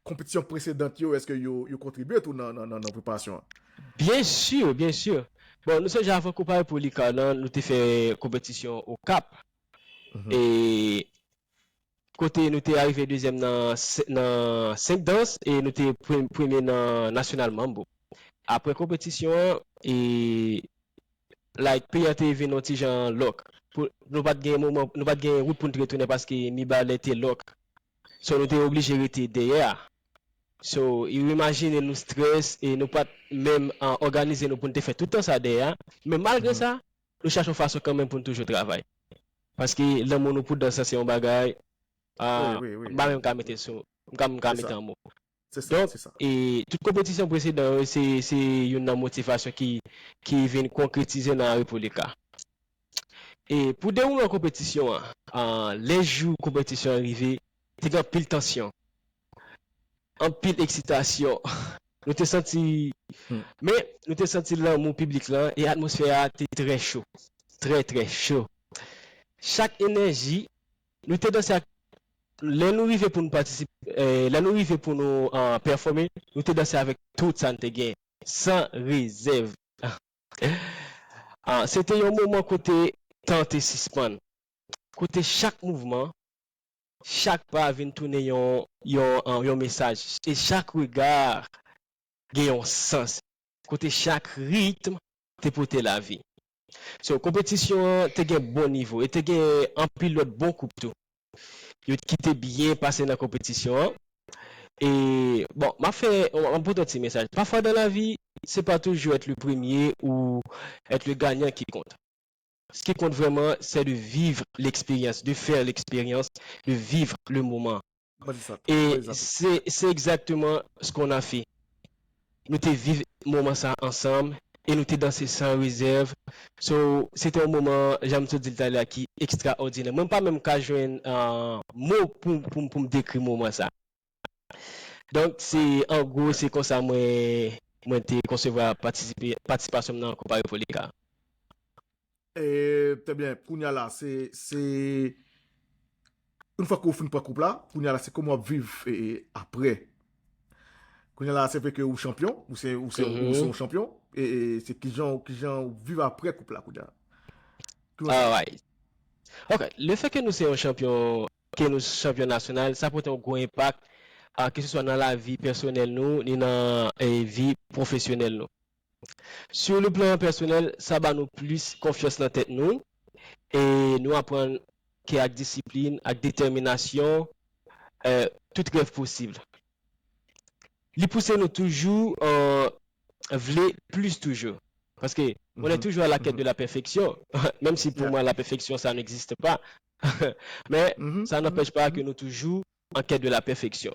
konpetisyon presedan yo, èske yo, yo kontribye tou nan, nan, nan, nan preparasyon an? Byen si, byen si. Bon, nou sonje avan Copa República lan, nou te fè konpetisyon Okap. Mhm. E kote nou te arive dezyèm nan, se- nan senk dans e nou te pre- premye nan National Mambo. Apre konpetisyon an, e, like, peyi an te vin yon ti jan lòk. Pou, nou pa t gen moman, nou pa t gen wout pou n te retounen paske Mibalè te lòk. So, nou te oblije rete dèyè a. So, ou imajine nou strès e nou pa t menm, ah, òganize nou pou n te fè tout tan sa dèyè a. Men malgre Mhm. sa, nou chache yon fason kanmenm pou n toujou travay. Paske lanmou nou pou dans lan se yon bagay, ah, Wi, wi, wi, m pa wi. menm ka mete sou, m ka, m ka Se mete sa. an mo. Se sa, Donk, se sa. e, tout konpetisyon presedan yo, se, se youn nan motivasyon ki, ki vin konkretize nan República. E pou dewoulman konpetisyon an, ah, lè jou konpetisyon an rive, te gen anpil tansyon, anpil eksitasyon. Nou te santi, Hmm. men nou te santi lanmou piblik lan e atmosfè a te trè cho, trè, trè cho. Chak enèji, nou te danse ak, lè nou rive pou nou patisipe, eh, lè nou rive pou nou, ah, pèfòme, nou te danse avèk tout sa n te gen, san rezèv. Ah, se te yon moman kote tan te sispann, kote chak mouvman, chak pa vin tounen yon, yon, ah, yon mesaj, e chak rega gen yon sans, kote chak ritm te pote lavi. So, konpetisyon an te gen bon nivo e te gen anpil lòt bon koup tou. Yo ki te byen pase nan konpetisyon an. E, bon, m ap fè, m ap pote yon ti mesaj. Parfois dans la vie, c'est pas toujours être le premier ou être le gagnant qui compte. Ce qui compte vraiment, c'est de vivre l'expérience, de faire l'expérience, de vivre le moment. Mwen di sa. E Mwen di sa. se, se egzakteman ce qu'on a fait. Nou te viv moman sa ansanm e nou te danse san rezèv. So, se te yon moman, jan m sot di l talè a, ki ekstraòdinè. Mwen pa menm ka jwenn, ah, mo pou, pou, pou m dekri moman sa. Donk, se, an gwo, se konsa mwen, mwen te konsevwa patisipe, patisipasyon m nan Copa República. E, trè byen, kounye a la, se, se, yon fwa ke w fin pran koup la, kounye a la, se kòman w ap viv, e, e, apre. Kounye a la, se vre ke ou chanpyon, ou se, ou se, ou se Mhm. yon chanpyon, e, e se kijan, kijan ou viv apre koup la, kounye a. Kijan w viv? Alright. Ok, le fè ke nou se yon chanpyon, ke nou chanpyon nasyonal, sa pote yon gwo enpak, ah, ke se swa nan lavi pèsonèl nou, ni nan, eh, vi pwofesyonèl nou. Sur le plan pèsonèl, sa ba nou plis konfyans nan tèt nou, e nou aprann ke ak disiplin, ak detèminasyon, euh, tout rèv posib. Li pouse nou toujou, euh, vle plis toujou. Paske on est toujours à la quête de la perfection, menm si pou mwen la perfection ça n'existe pas. Men sa n'empêche pas que nou toujou en quête de la perfection.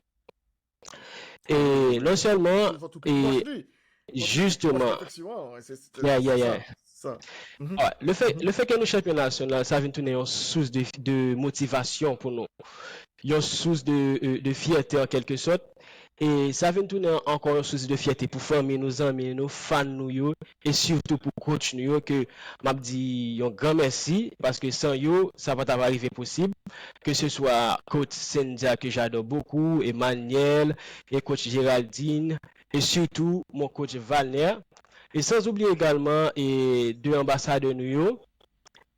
E non sèlman, e jisteman, yeah, yeah, yeah. Alright, le fè, le fè ke nou chanpyon nasyonal, sa vin tounen yon sous de, de motivasyon pou nou. Yon sous de, euh, de fyète an kèlke sòt. E sa vin tounen ankò yon sous de fyète pou fanmi nou, zanmi nou, fan nou yo, e sitou pou coach nou yo, ke m ap di yon gran mèsi, paske san yo, sa pa t ap rive posib. Ke se swa coach Cynthia, que j'adore beaucoup, Emmanuel, e coach Géraldine, e sitou mon coach Valner. E sans oublier également e de anbasadè nou yo,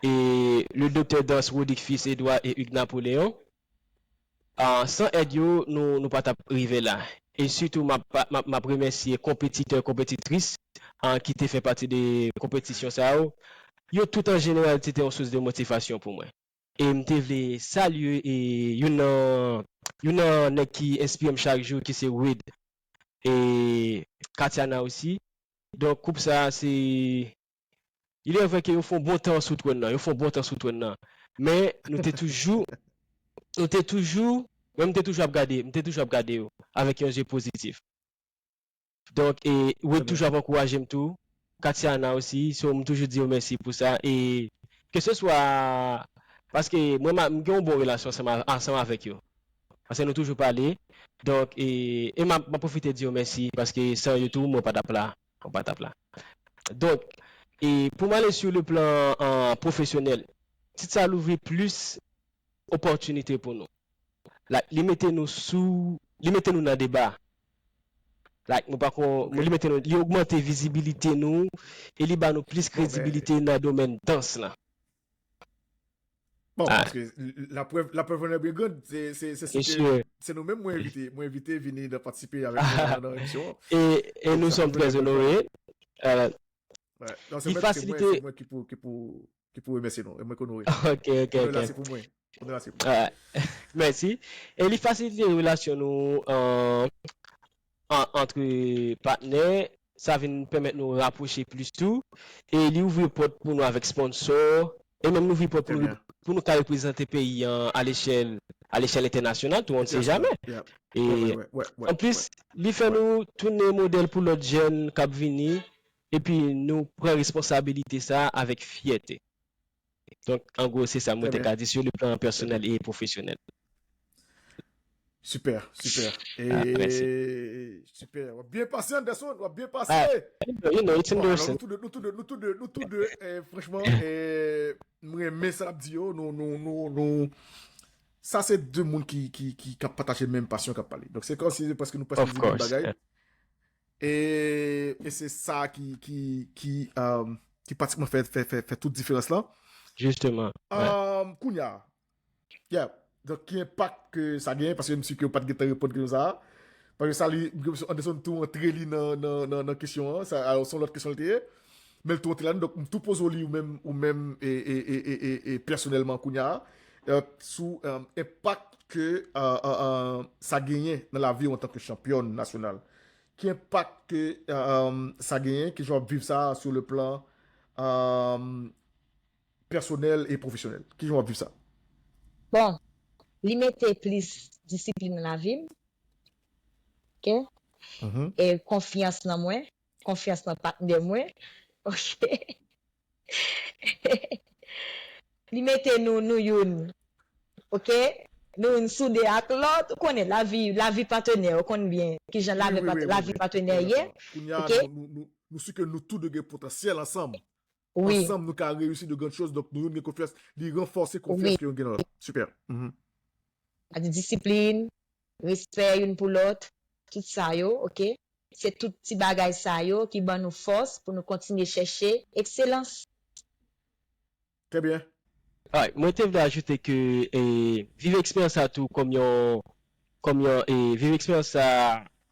e le doktè dans Rodrigue Fils Edouard e Hugues Napoléon. Ah, san èd yo, nou, nou pa t ap rive la. E sitou, m ap, m ap, m ap remèsye konpetitè, konpetitris, ah, ki te fè pati de konpetisyon sa yo. Yo tout an jeneralite te yon sous de motivasyon pou mwen. E m te vle salye e youn nan, youn nan nèg ki enspire m chak jou, ki se Wade. E Katiana osi. Donk, koup sa, se, il est vrai ke yo fè yon bon tan sou twòn nan, yo fè yon bon tan sou twòn nan. Men, nou te toujou, nou te toujou, mwen, m te toujou ap gade, m te toujou ap gade yo, avèk yon zye pozitif. Donk, e, Wade toujou ap ankouraje m tou, Katiana osi, so, m toujou di yo mèsi pou sa, e ke se swa, paske mwen, m gen yon bon relasyon ansanm a, ansanm avèk yo. Paske nou toujou pale, donk, e, e m ap, m ap pwofite di yo mèsi, paske san yo tou, mwen pa t ap la, mwen pa t ap la. Donk, e pou m ale sou le plan, ah, pwofesyonèl, tit sa louvri plis opòtinite pou nou. Like, li mete nou sou, li mete nou nan deba. Like, mwen pa kon, li mete nou, li ogmante vizibilite nou, e li ba nou plis kredibilite nan domèn dans lan. Bon, paske laprèv, laprèv an byen grand, se, se, se, se nou menm mwen envite, mwen envite vini nan patisipe avèk mwen nan, nan emisyon an. E, e nou sòm trè onore. Li fasilite. Se mwen ki pou, ki pou, ki pou remèsye nou. E mwen k onore. Ok, ok, ok. Onè la se pou mwen. Onè la se pou mwen. Mèsi. E li fasilite relasyon nou, euh, an, antre patnè. Sa vin pèmèt nou rapwoche plis tou. E li ouvri pòt pou nou avèk sponsò. E menm nou ouvri pòt pou nou, pou nou ka reprezante peyi an a lechèl, a lechèl entènasyonal tou, on ne sait jamais. E anplis, li fè nou tounen modèl pou lòt jèn k ap vini. Epi nou pran responsabilite sa avèk fyète. Donk, an gwo, se sa mwen te ka di sou le plan pèsonèl e pwofesyonèl. Super, super. E super. W ap byen pase, Anderson, w ap byen pase. You know, it's Anderson. Nou tou de, nou tou de, nou tou de, nou tou de, eh, franchman, eh, mwen renmen sa l ap di yo, nou, nou, nou, nou, sa se de moun ki, ki, ki, k ap pataje menm pasyon k ap pale. Donk, se kòmsi se prèske nou prèske di menm bagay. E, e se sa ki, ki, ki, um, ki pratikman fè, fè, fè, fè tout diferans lan. Jisteman. Um, kounye a, yeah. Donk, ki enpak ke sa genyen? Paske m si ke w pa t gentan reponn kesyon sa a. Paske sa li, Anderson tou antre li nan, nan, nan, nan kesyon an. Sa, alò, se yon lòt kesyon li te ye. Men l tou antre ladan. Donk, m tou poze w li ou menm, ou menm, e, e, pèsonèlman kounye a, e, sou, e, enpak ke, e, e, e, sa genyen nan lavi w antanke chanpyòn nasyonal. Ki enpak ke, e, e, sa genyen? Kijan w ap viv sa sou le plan, e, pèsonèl e pwofesyonèl? Kijan w ap viv sa? Bon, li mete plis disiplin nan lavi m. Ok? E konfyans nan mwen, konfyans nan patnè mwen. Ok? Li mete nou, nou youn. Ok? Nou youn soude ak lòt. Ou konnen, lavi, lavi patnè, ou konn byen kijan lavi patnè ye. Ok? Kounye a, nou, nou, nou, nou si ke nou tou de gen potansyèl ansanm. Wi. Ansanm, nou ka reyisi de grann choz. Donk, nou youn gen konfyans, li ranfòse konfyans ke youn gen nan lòt. Super. Mhm. A di disiplin, respè youn pou lòt, tout sa yo, ok? Se tout ti bagay sa yo ki ban nou fòs pou nou kontinye chèche ekselans. Trè byen. Alright, mwen te vle ajoute ke, e, viv eksperyans sa tou kòm yon, kòm yon, e, viv eksperyans sa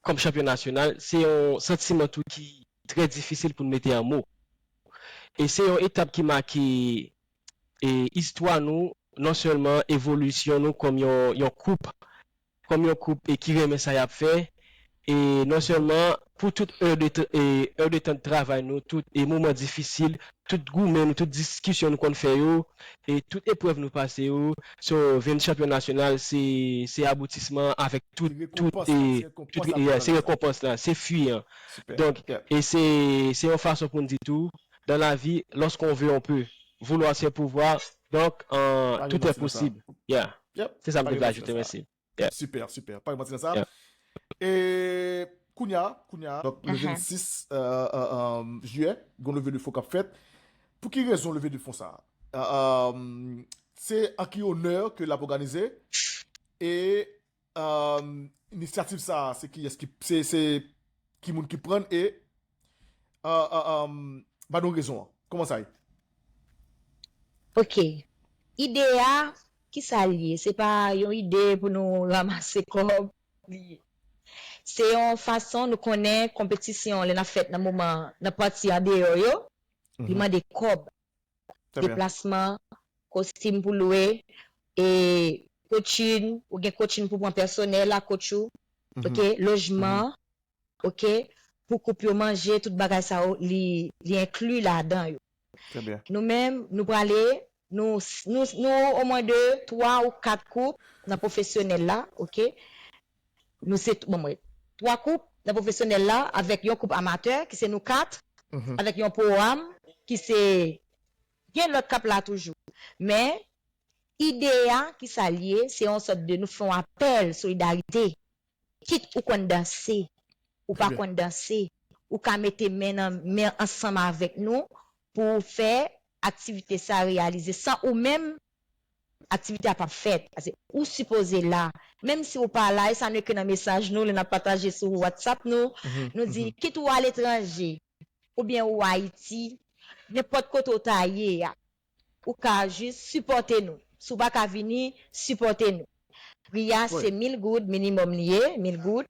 kòm chanpyon nasyonal, se yon santiman tou ki trè difisil pou n mete an mo. E se yon etap ki make, e, istwa nou non sèlman evolisyon nou kòm yon, yon koup, kòm yon koup e ki renmen sa y ap fè, e non sèlman pou tout è de, t- e, è de tan de travay nou, tout e moman difisil, tout goumen nou, tout diskisyon nou konn fè yo, e tout eprèv nou pase yo, so, vin chanpyon nasyonal, se, se aboutisman avèk tout, tout, e, tout, yeah, se rekonpans la, se fwi an. Donk, e se, se yon fason pou n di tou, dans la vie, lorsqu'on veut, on peut. Vouloir, c'est pouvoir. Donk, euh, tout est possible. Yeah. Se sa m te vle ajoute, mèsi. Yeah. Super, super. Pa gen manti nan sa. Yeah. E kounya, kounya, donk, le vennsis, euh, euh, euh, jiyè, gen yon leve de fon k ap fèt. Pou ki rezon leve de fon sa a? Euh, euh, se an ki onè ke l ap òganize? E, euh, inisyativ sa a, se kiyès ki, se, se ki moun ki pran l e, euh, euh, euh, ba nou rezon an? Kòman sa ye? Ok. Ide a, ki sa l ye? Se pa yon ide pou nou ranmase kòb li ye. Se yon fason nou konnen konpetisyon lè n ap fèt nan moman, nan pati andeyò yo, li mande kòb. Deplasman, kostim pou lwe, e coaching, ou gen coaching pou pran pèsonèl a coach ou, ok, lojman, ok, pou koup yo manje, tout bagay sa yo, li, li enkli ladan yo. Nou menm, nou prale, nou, nou, nou omwen de twa ou kat koup nan pwofesyonèl la, ok? Nou se, bon, mwen, twa koup nan pwofesyonèl la, avèk yon koup amatè, ki se nou kat, avèk yon pwogram, ki se, gen lòt k ap la toujou. Men, ide a, ki sa l ye, se yon sòt de, nou fè yon apèl solidarite. Kit ou konn danse, ou pa konn danse, ou ka mete men nan men ansanm avèk nou pou w fè aktivite sa reyalize. San ou menm, aktivite a p ap fèt. Paske ou sipoze la. Menm si ou pa la, e sa nou ekri nan mesaj nou, lè n ap pataje sou WhatsApp nou, nou di, kit ou aletranje, oubyen ou Ayiti, nenpòt kote w ta ye a, ou ka jis sipòte nou. Si w pa ka vini, sipòte nou. Pri a se mil goud, minimòm li ye, mil goud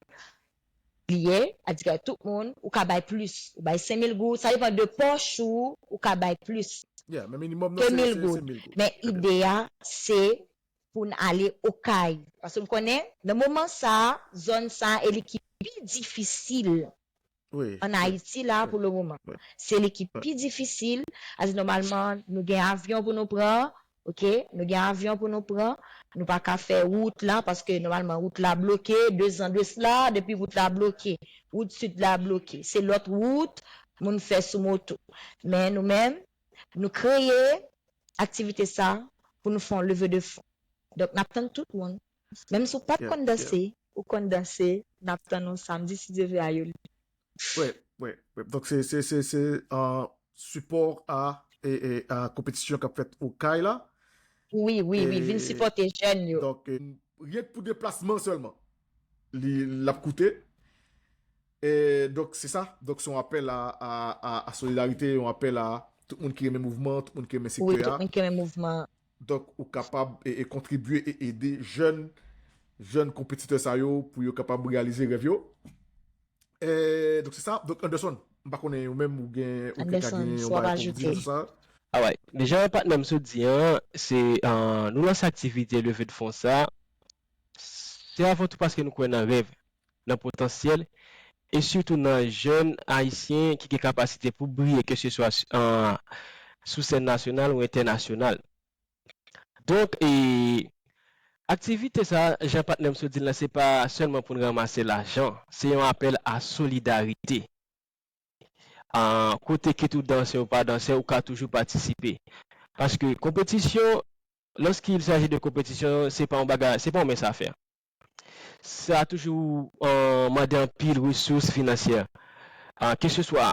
li ye, adike tout moun, ou ka bay plis. Ou bay senk mil goud, sa depann de pòch ou, ou ka bay plis ke mil goud. Men ide a, se pou n ale Okay. Paske m konnen, nan moman sa a, zòn sa a, e li ki pi difisil ann Ayiti la pou le moman. Se li ki pi difisil, paske nòmalman, nou gen avyon pou nou pran, ok? Nou gen avyon pou nou pran, nou pa ka fè wout la, paske nòmalman, wout la bloke, de zan de sila, depi wout la bloke, wout sid la bloke. Se lòt wout, moun fè sou moto. Men nou menm, nou kreye aktivite sa pou nou fè yon leve de fon. Donk, n ap tann tout moun. Menm si w pa t konn danse, ou konn danse, n ap tann ou samdi, si Dye vle, a Yoli. Wi, wi, wi. Donk, se, se, se, se uh, sipò a, e, e, a konpetisyon k ap fèt Okay la. Wi, wi, wi. Vin sipòte jèn yo. Donk, e, ryen k pou deplasman sèlman. Li, l ap koute. E, donk, se sa. Donk, se yon apèl a, a, a, a solidarite, yon apèl a tout moun ki renmen mouvman, tout moun ki renmen sektè a. Wi, tout moun ki renmen mouvman. Donk, ou kapab e, e kontribye e ede jèn, jèn konpetitè sa yo pou yo kapab reyalize rèv yo. E, donk, se sa. Donk, Anderson, m pa konnen ou menm ou gen, ou te ka gen yon bagay pou w di sou sa. Alright. Deja, patnè m sot di an, se, uh, nou lanse aktivite leve de fon sa, se avan tou paske nou kwè nan rèv, nan potansyèl, e sitou nan jèn ayisyen ki gen kapasite pou briye, ke se swa uh, sou sèn nasyonal ou entènasyonal. Donk, e, aktivite sa, jan patnè m sot di l lan, se pa sèlman pou n ranmase lajan, se yon apèl a solidarite. A, kote kit ou dansè ou pa dansè, ou ka toujou patisipe. Paske konpetisyon, lorsqu'il s'agit de compétition, se pa yon bagay, se pa yon mens afè. Sa toujou uh, mande anpil resous finansyè. Uh, keseswa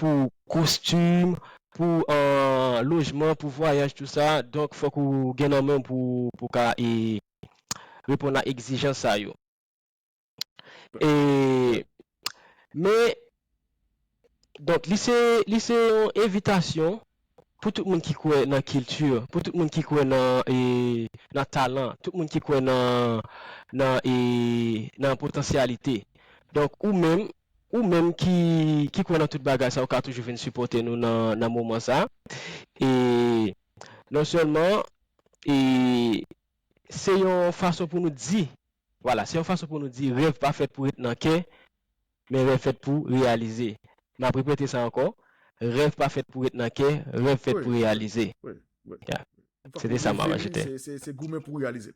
pou kostim, pou uh, lojman, pou vwayaj, tou sa. Donk, fòk ou gen nan men pou, pou ka e, reponn a egzijans sa yo. E, men, Donk, li se, li se yon envitasyon pou tout moun ki kwè nan kilti, pou tout moun ki kwè nan, e, nan talan, tout moun ki kwè nan, nan, e, nan potansyalite. Donk, ou menm, ou menm ki, ki kwè nan tout bagay sa, ou ka toujou vin sipòte nou nan, nan moman sa. E non sèlman, e se yon fason pou nou di, vwala, se yon fason pou nou di rèv pa fèt pou ret nan kè, men rèv fèt pou reyalize. M ap repete sa ankò, rèv pa fèt pou ret nan kè, rèv fèt pou reyalize. Ya. Se te sa m ap ajoute. Se goumen pou reyalize.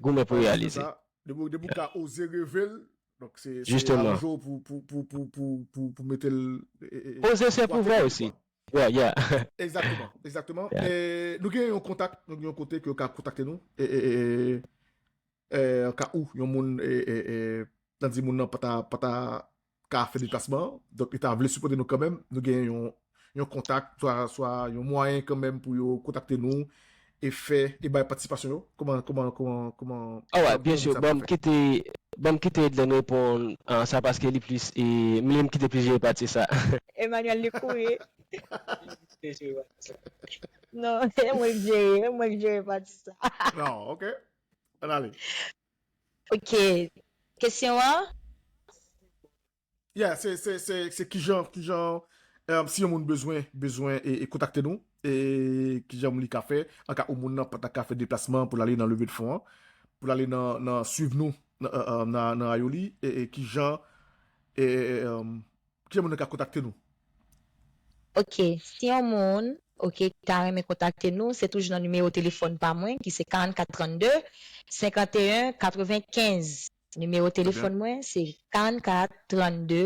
Goumen pou reyalize. Depi w ka oze reve l, donk se, se a ou pou, pou, pou, pou, pou, pou, pou mete l. Oze se pouvwa osi. Yeah, yeah. Egzakteman, egzakteman. E nou gen yon kontak, nou gen yon kote ke yo ka kontakte nou. E, e, e, e, an ka ou, yon moun, e, e, e, nan di moun nan pa ta, pa ta ka fè deplasman an, donk li ta vle sipòte nou kanmenm, nou gen yon, yon kontak, swa, swa yon mwayen kanmenm pou yo kontakte nou e fè, e bay patisipasyon yo? Kòman, kòman, kòman, kòman, Alright, byen si, ban m kite, ban m kite Edlène reponn a sa paske li plis, e, m li m kite plis jere pati sa. Emmanuel li kouri. Non, se mwen k jere, se mwen k jere pati sa. Non, ok. Ann ale. Ok. Kesyon an? Yeah, se, se, se, se kijan, kijan, um, si yon moun bezwen, bezwen e, e kontakte nou, e kijan li ka fè, an ka ou moun nan pa ta ka fè deplasman pou l ale nan leve de fon an, pou l ale nan, nan swiv nou nan, nan, nan, nan Ayoli, e, e kijan, e, e, um, kijan moun nan ka kontakte nou? Ok, si yon moun, ok, ki ta renmen kontakte nou, se toujou nan nimewo telefòn pa mwen, ki se karannkat trannde, senkanteyen katrevenkenz. Nimewo telefòn mwen, se karannkat trannde,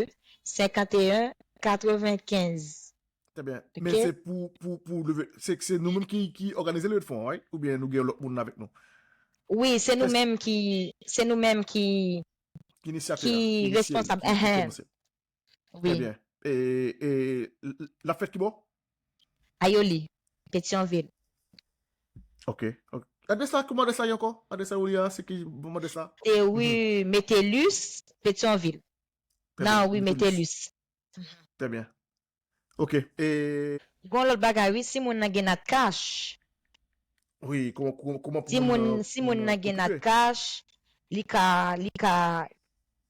senkanteyen katrevenkenz. Trè byen. Men se pou, pou, pou leve, se, se nou menm ki, ki òganize leve de fon an, right? Oubyen nou gen lòt moun avèk nou? Wi, se nou menm ki, se nou menm ki, ki responsab. Enhen. Trè byen. E, e l, l ap fèt ki bò? Ayoli, Petyonvil. Ok, ok. Adrès la, kòman adrès la ye ankò? Adrès Ayoli a, se ki bon adrès la? Se ri Metellus, Petyonvil. Nan ri Metellus. Trè byen. Ok. E gen yon lòt bagay, wi, si moun nan gen Natcash. Wi, kòman, kòman, kòman pou moun nan, si moun nan gen Natcash, li ka, li ka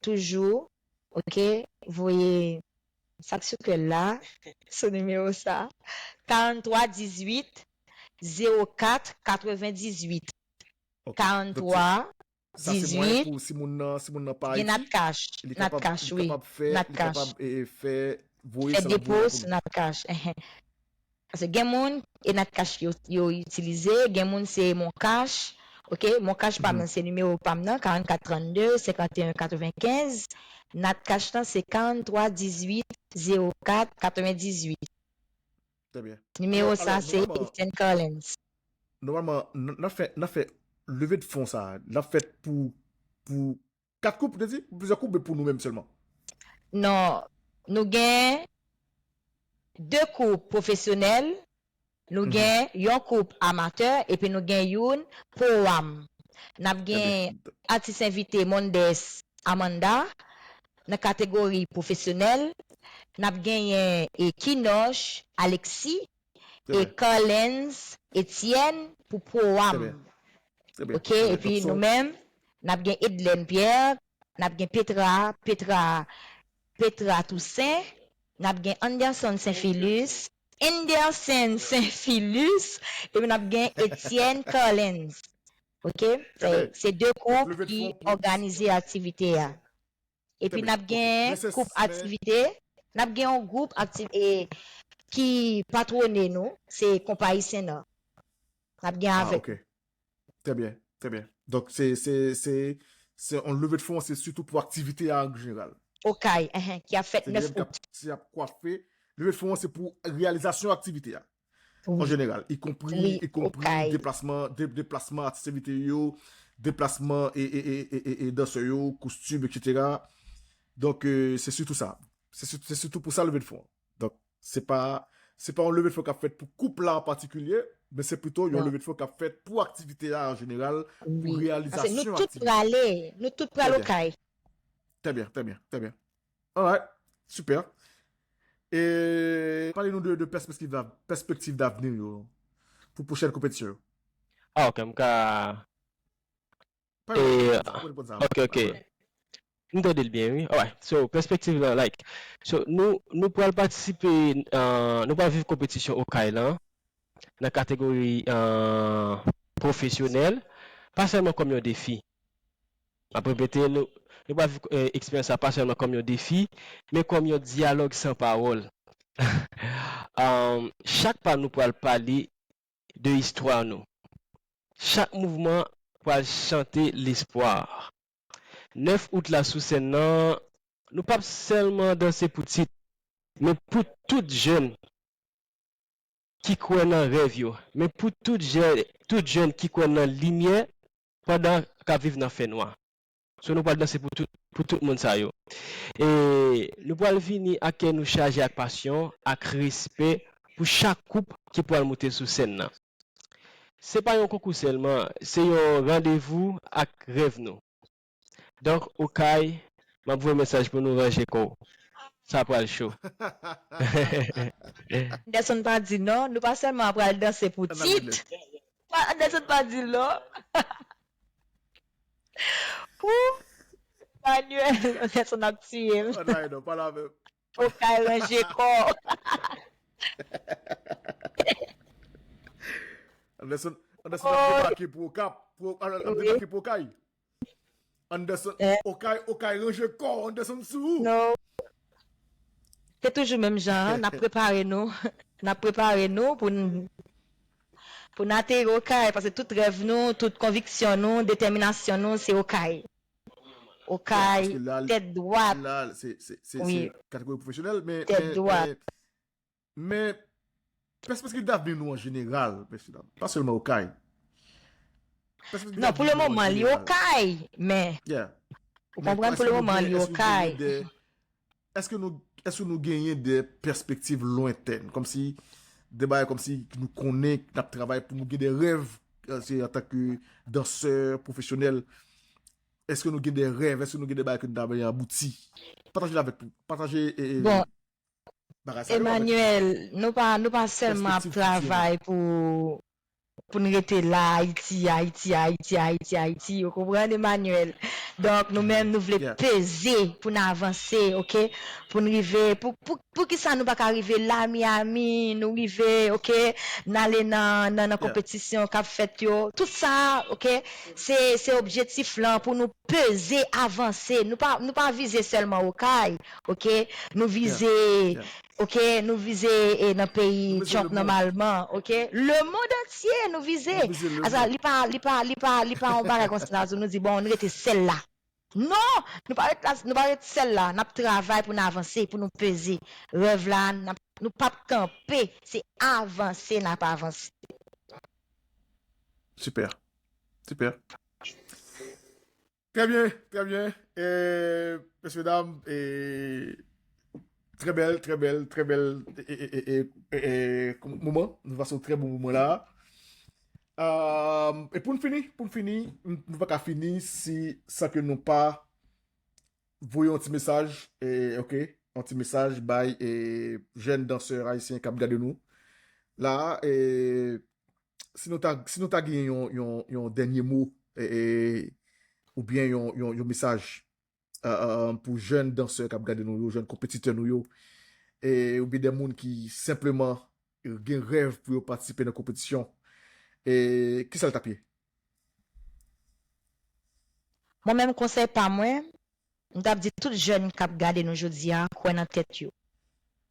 toujou, ok, voye sa k sou kè l la, sou nimewo sa, karanntrwa dizuit zewo kat katrevendizuit. Ok. Karanntrwa dizuit. Sa se mwayen pou si moun nan, si moun nan pa Ayiti, li kapab, li kapab fè, li kapab, e, e, fè, voye sa nan biwo a pou nou. Natcash, enhen. Paske gen moun, e Natcash yo, yo itilize, gen moun se MonCash, ok? MonCash pa m nan, se nimewo pa m nan, karannkat trannde, senkanteyen katrevenkenz. Natcash lan, se karanntrwa dizuit zewo kat katrevendizuit. Trè byen. Nimewo sa, se Etienne Carlens. Nòmalman, n, n ap fè, n ap fè leve de fon sa, l ap fèt pou, pou kat koup, ou te di? Pou plizyè koup, men pou nou menm sèlman? Non, nou gen de koup pwofesyonèl, nou gen yon koup amatè, epi nou gen youn pro-am. N ap gen atis envite Mondes Amanda nan kategori pwofesyonèl. N ap genyen, e, Kinoch Alexis e Carlens Etienne pou pro-am. Ok, epi nou menm, n ap gen Edlène Pierre, n ap gen Petra, Petra, Petra Toussaint, n ap gen Anderson Saint-Philus, Anderson Saint-Philus, epi n ap gen Etienne Carlens. Ok? Se, se de koup ki òganize aktivite a. Epi n ap gen koup aktivite, n ap gen yon gwoup akti-, e, ki patwone nou, se Konpayi Sen An. N ap gen avèk. Ah, ok. Trè byen, trè byen. Donk, se, se, se, se yon leve de fon, se sitou pou aktivite a an jeneral. Okay, enhen, ki ap fèt nèf out. Se y ap kwafe. Leve de fon an, se pou reyalizasyon aktivite a. An jeneral, ikonpri, ikonpri deplasman, de-, deplasman atis envite yo, deplasman e, e, e, e, e, e dansè yo, kostim, etsetera. Donk, e, se sitou sa. Se si-, se sitou pou sa leve de fon an. Donk, se pa, se pa yon leve de fon k ap fèt pou koup la an patikilye, men se pito yon leve de fon k ap fèt pou aktivite a an jeneral, pou reyalizasyon aktivite. Paske nou tout prale, nou tout pral Okay. Trè byen, trè byen, trè byen. Alright, super. E pale nou de, de pèspektiv, pèspektiv davni yo pou pwochèn konpetisyon yo. Ah, ok, m ka. Ok, ok. M tande l byen, wi. Alright. So, pèspektiv lan, like, so, nou, nou pral patisipe, euh, nou pral viv konpetisyon Okay lan nan kategori, euh, pwofesyonèl, pa sèlman kòm yon defi. M ap repete, nou, nou pral viv, eh, eksperyans sa pa sèlman kòm yon defi, men kòm yon dyalòg san pawòl. Um, chak pa nou pral pale de istwa nou. Chak mouvman pral chante lespwa. Nèf out la sou sèn nan, nou p ap sèlman danse pou tit, men pou tout jèn ki kwè nan rèv yo, men pou tout jèn, tout jèn ki kwè nan limyè pandan k ap viv nan fènwa. So, nou pral danse pou tout, pou tout moun sa yo. E nou pral vini ak kè nou chaje ak pasyon, ak respè pou chak koup ki pral moute sou sèn nan. Se pa yon konkou sèlman, se yon randevou ak rèv nou. Donk, Okay, m ap voye mesaj pou nou ranje kò. Sa pral cho. Anderson pa di non, nou pa sèlman pral danse pou tit. Pa- Anderson pa di non. Pou Manuel, Anderson ap tiye m. Pa travay non, pa la menm. Okay ranje kò. Anderson, Anderson ap debake pou Okap. Pou, ap debake pou Okay. Anderson, Okay, Okay ranje kò, Anderson sou ou. Non. Se toujou menm jan an, n ap prepare nou. N ap prepare nou pou n pou n ateri Okay, paske tout rèv nou, tout konviksyon nou, detèminasyon nou, se Okay. Okay, tèt dwat. La, se se- se- se kategori pwofesyonèl, men tèt dwat. Men pèspektiv davni nou an jeneral, mesye dam, pa sèlman Okay. Non, pou le moman, li Okay, men. Ou konprann, pou le moman, li Okay. Èske nou, èske nou genyen de pèspektiv lwentèn, kòmsi de bagay kòmsi nou konnen n ap travay pou nou gen de rèv, se antanke dansè pwofesyonèl, èske nou gen de rèv, èske nou gen de bagay ke nou ta vle abouti? Pataje l avèk nou, pataje. Bon, Emmanuel, nou pa, nou pa sèlman ap travay pou pou n rete la, Ayiti, Ayiti, Ayiti, Ayiti, Ayiti, ou konprann, Emmanuel? Donk, nou menm, nou vle peze pou n avanse, oke? Pou n rive, pou, pou, poukisa nou pa ka rive la, Miami, nou rive, oke? N ale nan, nan, nan konpetisyon k ap fèt yo. Tout sa, oke? Se, se objektif lan pou nou peze, avanse. Nou pa, nou pa vize sèlman Okay, oke? Nou vize, oke? Nou vize e, nan peyi Trump nòmalman, oke? Lemond antye nou vize. Asa, li pa, li pa, li pa, li pa yon bagay konsa nou di, bon, nou rete sèl la. Non, nou pa ret la, nou pa ret sèl la. N ap travay pou n avanse, pou nou peze. Rèv la, n ap, nou p ap kanpe. Se avanse n ap avanse. Super. Super. Très bien, très bien. Euh, messieurs, dames, et très belle, très belle, très belle et, et, et, et, et, et, moman. Nou pase yon trè bon moman la. Euh, e pou n fini, pou n fini, n- nou pa ka fini si san ke nou pa voye yon ti mesaj, e, ok, yon ti mesaj bay e, jèn dansè ayisyen k ap gade nou la, e, si nou ta, si nou ta gen yon, yon, yon dènye mo e, e, oubyen yon, yon, yon mesaj e, e, pou jèn dansè k ap gade nou yo, jèn konpetitè nou yo, e, oubyen de moun ki senpleman gen rèv pou yo patisipe nan konpetisyon, e, kisa l t ap ye? Mwen menm konsèy pa mwen, m t ap di tout jèn k ap gade nou jodi a, kwè nan tèt yo.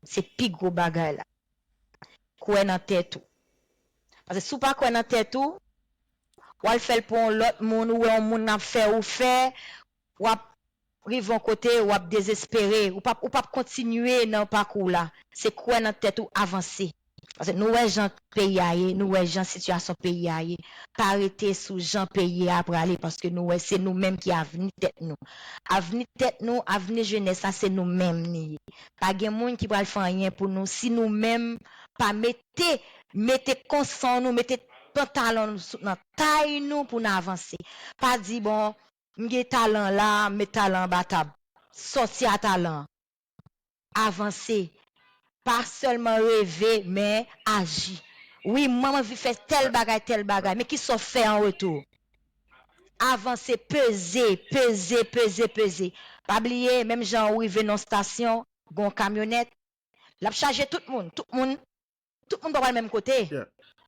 Se pi gwo bagay la. Kwè nan tèt ou. Paske si w pa kwè nan tèt ou, w al fè l pou yon lòt moun, ou wè yon moun ap fè, ou fè, w ap rive yon kote, w ap dezespere, ou p ap, ou p ap kontinye nan pakou w la. Se kwè nan tèt ou, avanse. Paske nou wè jan peyi a ye, nou wè jan sitiyasyon peyi a ye. Pa rete sou jan peyi a prale, paske nou wè se nou menm ki avni tèt nou. Avni tèt nou, avni jenès la, se nou menm li ye. Pa gen moun ki pral fè anyen pou nou si nou menm pa mete, mete konsan nou, mete pantalon nou sou, nan tay nou pou n avanse. Pa di, bon, m gen talan la, m met talan anba tab. Sòti a talan an. Avanse. Pa sèlman reve, men aji. Wi, mwen, m anvi fè tèl bagay, tèl bagay. Men kisa w fè an retou? Avanse, peze, peze, peze, peze. Pa bliye, menm jan ou rive nan yon stasyon, gen yon kamyonèt, l ap chaje tout moun. Tout moun, tout moun pa pral menm kote.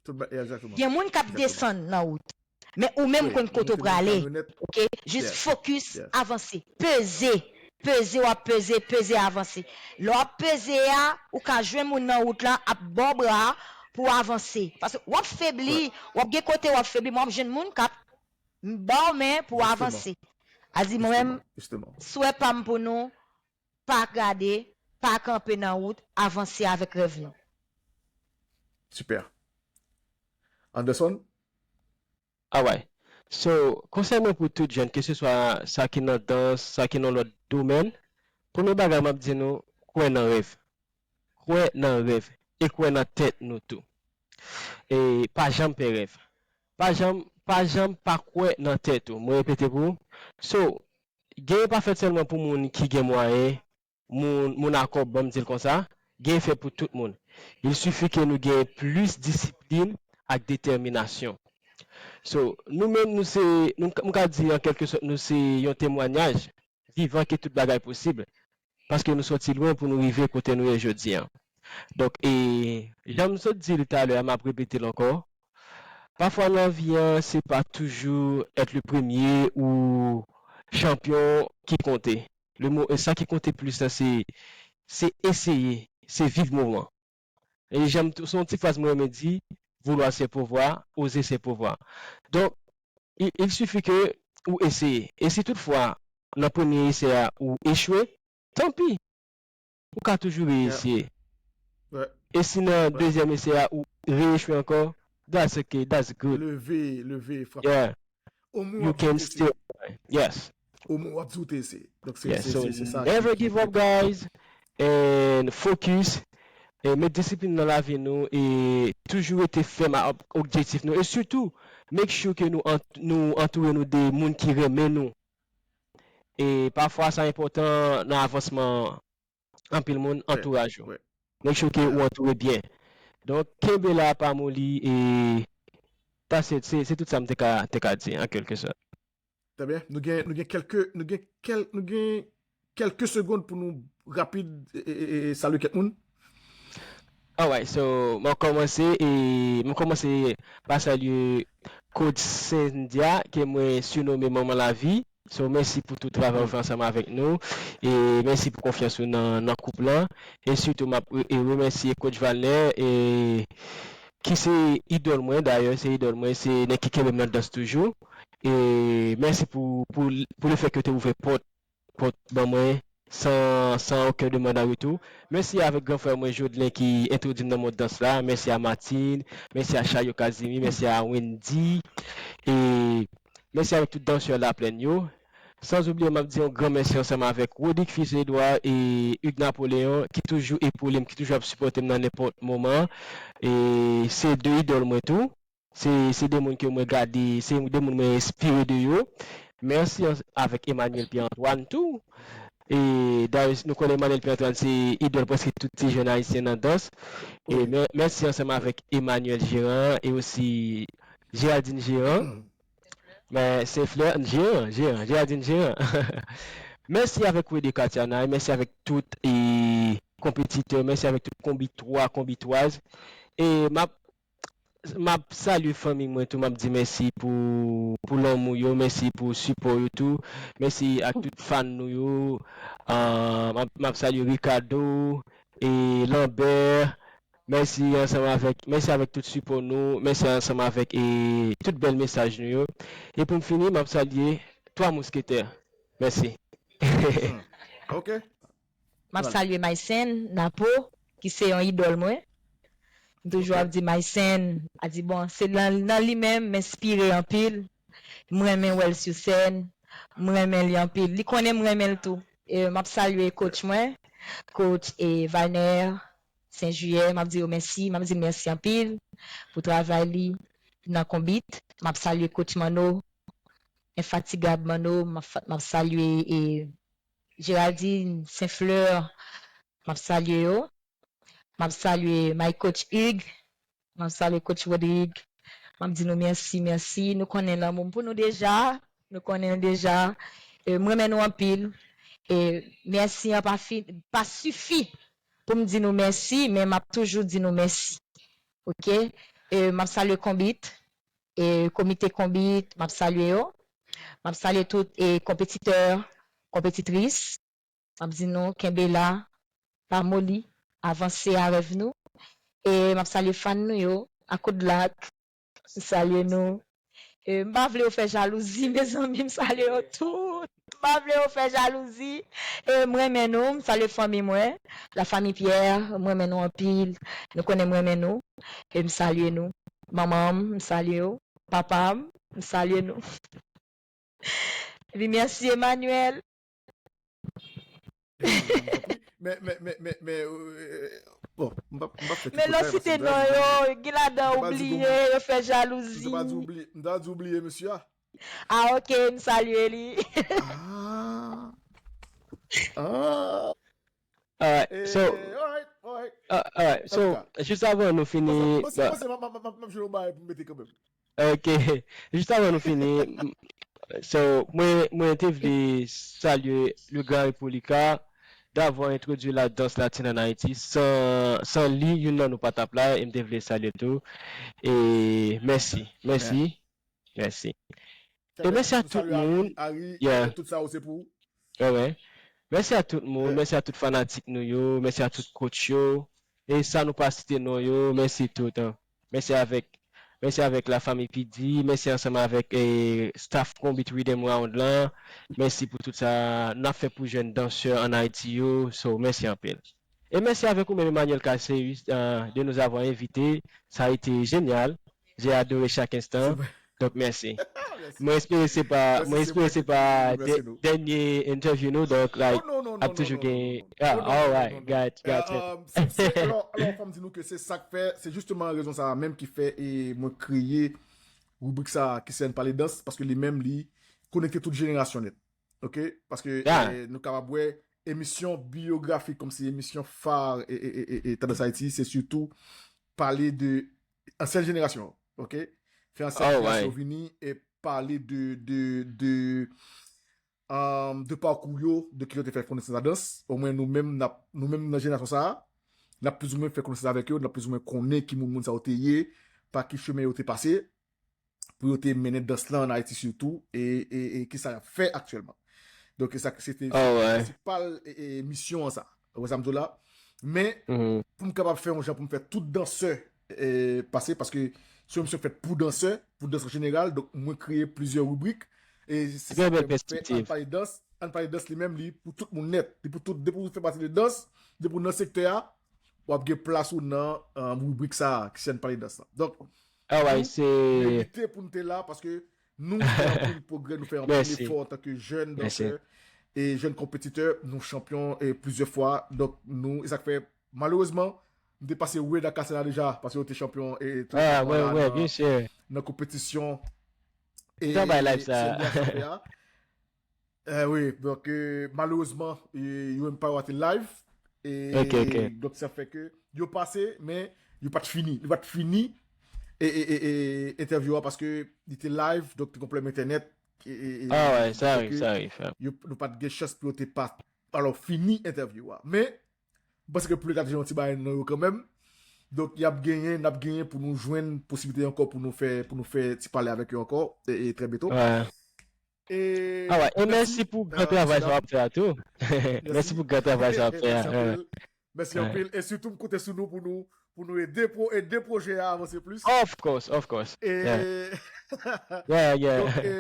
Tout ba- yeah, exactement. Gen moun k ap desann nan wout. Men ou menm konn kote w prale. Oke? Jis fokis, avanse. Peze. Peze, w ap peze, peze, avanse. Lè w ap peze a, ou ka jwenn moun nan wout la ap ba w bra pou w avanse. Paske w ap febli, w ap gen kote w ap febli, men w ap jwenn moun k ap ba w men pou w avanse. A di mwen menm, swè pa m pou nou, pa gade, pa kanpe nan wout, avanse avèk rèv nou. Super. Anderson? Alright. So, konsèy mwen pou tout jèn, keseswa sa ki nan dans, sa ki nan lòt domèn, premye bagay m ap di nou, kwè nan rèv. Kwè nan rèv e kwè nan tèt nou tou. E pa janm pè rèv. Pa janm, pa janm pa kwè nan tèt ou. Mwen repete pou ou. So, genyen pa fèt sèlman pou moun ki gen mwayen, moun, moun a kòb, ban m di l konsa, genyen fèt pou tout moun. Il suffit ke nou genyen plis disiplin ak detèminasyon. So, nou menm, nou se, nou, m ka di an kèlke sòt, nou se yon temwanyaj vivan ke tout bagay posib. Paske nou sòti lwen pou nou rive kote nou ye jodi an. Donk, e, jan m sot di l talè a, m ap repete l ankò. Pafwa nan vi an, se pa toujou èt le premye ou chanpyon ki konte. Le mo, e sa ki konte plis la, se, se eseye, se viv moman. E jan m tou, se yon ti fraz mwen renmen di, vouloir c'est pouvoir, oser c'est pouvoir. Donk, il, il suffit que ou eseye. E si toutfwa, nan premye esè a, ou echwe, tanpi, ou ka toujou reyeseye. E si nan dezyèm esè a, ou reyechwe ankò, that's okay, that's good. Leve, leve, frape. Yeah. Omwen w ap eseye. Yes. Omwen w ap di w te eseye. Donk se se se sa. Never give up, guys. And focus. E met disiplin nan lavi nou e toujou rete fèm ak objektif nou. E sitou, make sure ke nou, nou antoure nou de moun ki renmen nou. E pafwa sa enpòtan nan avansman anpil moun antouraj ou. Make sure ke ou antoure byen. Donk, kenbe la, pa moli e that's it. Se, se tout sa m te ka, te ka di, an kèlke sòt. Trè byen. Nou gen, nou gen kèlke, nou gen kèl, nou gen kèlke segonn pou nou rapid e, e, e, e salye kèk moun. Alright, so, mwen kòmanse e mwen kòmanse pa salye Coach Cynthia, ke mwen sirnome Manman Lavi. So, mèsi pou tout travay ou fè ansanm avèk nou. E mèsi pou konfyans ou nan, nan koup lan. E sitou, m ap re- e remèsye Coach Valner, e, ki se idòl mwen, dayè, se idòl mwen, se nèg ki kenbe m nan dans toujou. E mèsi pou, pou, pou le fè ke w te ouvè pòt, pòt ban mwen, san, san okenn demann an retou. Mèsi avèk gran frè mwen Jodelin ki entwodui m nan mond dans la. Mèsi a Martine, mèsi a Chayo Kazimi, mèsi a Wendy. E mèsi avèk tout dansè Laplèn yo. San oubliye, m ap di yon gran mèsi ansanm avèk Rodrigue Fils Edouard e Hugues Napoléon ki toujou epoule m, ki toujou ap sipòte m nan nenpòt moman. E se de idòl mwen tou. Se, se de moun ke mwen gade, se de moun mwen enspire de yo. Mèsi an- avèk Emmanuel Pierre Antoine tou. E dayè, nou konnen Emmanuel Pierre Antoine se idòl prèske tout ti jèn ayisyen nan dans. E mè- mèsi ansanm avèk Emmanuel Jeran e osi Géraldine Jeran. Men se Fleur Jeran, Jeran, Géraldine Jeran. Mèsi avèk Wede Katiana, e mèsi avèk tout e konpetitè, mèsi avèk tout konbitwa, konbitwaz. E m ap m ap salye fanmi mwen tou, m ap di mèsi pou, pou lanmou yo, mèsi pou sipò yo tou, mèsi ak tout fan nou yo, ah, m ap, m ap salye Ricardo e Lambert, mèsi ansanm avèk, mèsi avèk tout sipò nou, mèsi ansanm avèk e tout bèl mesaj nou yo. E pou m fini, m ap salye twa mousketè. Mèsi. Ok. M ap salye Mycène Napo, ki se yon idòl mwen. M toujou ap di Mycène, a di bon, se nan, nan li menm m enspire anpil. M renmen wè l sou sèn, m renmen li anpil. Li konnen m renmen l tou. E m ap salye coach mwen, coach e Vaner Saint Juillet, m ap di yo mèsi, m ap di l mèsi anpil pou travay li nan konbit. M ap salye coach Manno, Infatigab Manno, m ap, m ap salye e Géraldine Saint Fleur, m ap salye yo. M ap salye my coach Hugues, m ap salye coach Rodrigue. M ap di nou mèsi, mèsi. Nou konnen lanmou m pou nou deja. Nou konnen l deja. E, m renmen nou anpil. E, mèsi an pa, fi, pa sifi pou m di nou mèsi, men m ap toujou di nou mèsi. Oke? E m ap salye Konbit, e komite Konbit, m ap salye yo. M ap salye tout e konpetitè, konpetitris. M ap di nou kenbe la, pa moli, avanse a rèv nou. E m ap salye fan nou yo, a Koudlak, m salye nou. E m pa vle yo fè jalouzi, mezanmi, m salye yo tout. M pa vle yo fè jalouzi. E m renmen nou, m salye fanmi mwen, la famille Pierre, m renmen nou anpil. Nou konnen m renmen nou. E m salye nou. Manman m, m salye w. Papa m, m salye nou. Epi mèsi Emmanuel. Men, men, men, men, men, euh, bon, m pa, m pa fè Men lè w site non yo, gen ladan oubliye, yo fè jalouzi. M ta di oubliye, m ta di oubliye mesye a. Ah, ok, m salye li. Ah. Ah. Alright, so, alright, alright. Uh, alright, so, just avan nou fini. Bon, se, m ap jwenn yon bagay pou m mete kanmenm. Ok, just avan nou fini. So, mwen, mwen te vle salye le grand Epolika d'avoir introduit la danse latine en Haïti. San, san li, youn nan nou pa t ap la, e m te vle salye l tou. E mèsi, mèsi, mèsi. E mèsi a tout moun. Yeah. Tout sa yo se pou ou. Wi, wi. Mèsi a tout moun, mèsi a tout fanatik nou yo, mèsi a tout coach yo. E sa nou pa site non yo, mèsi tout. Mèsi avèk mèsi avèk la famille P D, mèsi ansanm avèk eh, staff Konbit Riddim Round lan. Mèsi pou tout sa n ap fè pou jèn dansè an Ayiti yo. So, mèsi anpil. E mèsi avèk ou menm Emmanuel Caceus uh, de nous avoir invités. Ça a été génial. J'ai adoré chaque instant. Donk mèsi. Mwen espere se pa mwen espere se pa dènye interview nou donk like ap toujou gen ah alright got got it. Alò fò m di nou ke se sa k fè se jisteman rezon sa menm ki fè e mwen kreye ribrik sa ki se n pale dans paske li menm li konekte tout jenerasyon nèt. Ok paske nou kapab wè emisyon biyografik kòmsi emisyon fa e Tandans Ayiti se sitou pale de ansyen jenerasyon ok fè ansyen jenerasyon vini e pale de de de um, de pakou yo de ki yo te fè konesans a dans omwen nou menm n ap nou menm nan jenerasyon sa a n ap plizoumwen fè konesans avèk yo n ap plizoumwen konnen ki moun moun sa yo te ye pa ki chemen yo te pase pou yo te mennen dans lan an Ayiti sitou e, e, e kisa y ap fè aktyèlman. Donk e sa se te prensipal e, e, misyon an sa. Ou wè sa m di w la? Men pou m kapab fè yon jan pou m fè tout dansè e, pase paske se yon misyon k fèt pou dansè, pou dans an jeneral, donk mwen kreye plizyè ribrik. E se sa k fè mwen fè Ann pale dans, Ann pale dans li menm li pou tout moun nèt. Li pou tout, depi w fè pati de dans, depi w nan sektè a, w ap gen plas ou nan um, ribrik sa a, ki se Ann pale dans lan. Donk, Alright, se. Merite pou n te la paske nou fè anpil pwogrè, nou fè anpil efò antanke jèn dansè e jèn konpetitè. Nou chanpyon e plizyè fwa. Donk, nou, e sa k fè, malerezman, m te pase Wade ak Casella deja paske yo te chanpyon e nan konpetisyon. E se N B A chanpyon a. Eh, wi, donk euh, malerezman, yo menm pa yo te live. E, ok, ok. Donk sa fè ke yo pase, men yo pa t fini. Yo pa t fini e, e, e, e entèvyou a paske li te live, donk te gon pwoblèm entènèt. E, e, e, ah, wè, sa rive, sa rive. Yo, nou pa t gen chans pou yo te pa, alò, fini entèvyou a. Men, m panse ke pou leta te jwenn yon ti bagay nan yo kanmenm. Donk, y ap genyen, n ap genyen pou nou jwenn posiblite ankò pou nou fè, pou nou fè ti pale avèk yo ankò, e, e trè byento. Wè. E, ah wè, e mèsi pou gran travay sa w ap fè a tou. Mèsi pou gran travay sa w ap fè a. Mèsi anpil. E sitou m konte sou nou pou nou pou nou ede pou ede pwojè a avanse plis. Of course, of course. E, yeah, yeah. Donk, e,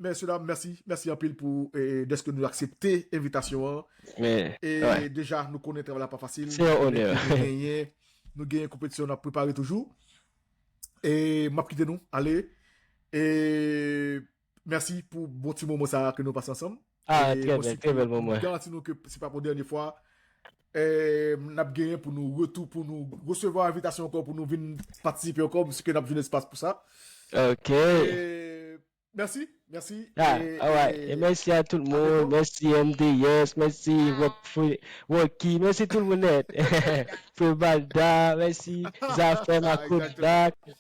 mesye dam, mèsi. Mèsi anpil pou e, dèske nou aksepte envitasyon an. E deja, nou konnen travay la pa fasil. Se yon onè. Nou genyen, nou genyen konpetisyon n ap prepare toujou. E m ap kite nou ale. E Mèsi pou bon ti moman sa a ke nou pase ansanm. Ah, trè bèl, trè bèl moman. M garanti nou ke se pa pou dènye fwa. E, n ap genyen pou nou retou, pou nou resevwa envitasyon ankò, pou nou vin patisipe ankò, piske n ap jwenn espas pou sa. Ok. E, mèsi, mèsi. Ah, e, alright. E, e mèsi a tout moun. Mèsi M D S, mèsi Rock, Rocky, mèsi tout moun nèt. Frebalda, mèsi Zafèm ak Kodak.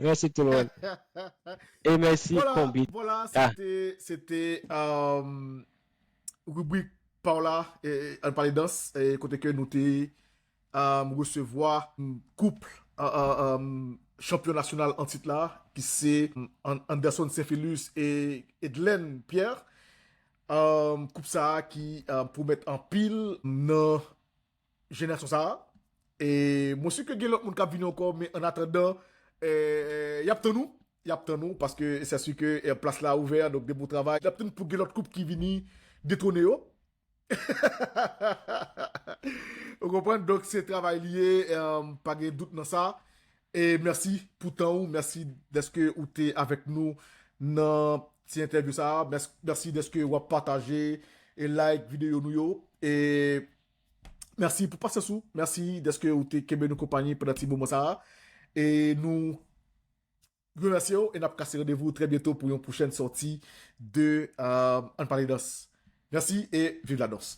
Mèsi tout le monde. E mèsi Konbit. Vwala, se te, se te um, ribrik Paola, e, Ann pale dans, e, kote ke nou te um, resevwa um, koup uh, uh, um, chanpyon nasyonal an tit la, ki se An- Anderson Saint-Philus e Edlen Pierre. Um, koup sa a ki um, pwomèt anpil nan jenerasyon sa a. E mwen si ke gen lòt moun k ap vini ankò, men an atandan, eh, y ap tann nou. Y ap tann nou, paske se si ke eh, plas la ouvè, donk depi w travay, y ap tann pou gen lòt koup ki vini detwone yo. Ou konprann? Donk se travay li ye, eh, pa gen dout nan sa. E mèsi pou tan ou, mèsi dèske ou te avèk nou nan ti entèvyou sa a. Mès- Mèsi dèske w ap pataje e like videyo nou yo. E mèsi pou pasyans ou. Mèsi dèske ou te kenbe nou konpayi pandan ti moman sa a. E nou remèsye w e n ap kase randevou trè byento pou yon pwochèn sòti de euh, Ann Pale Dans. Mèsi e viv la dans.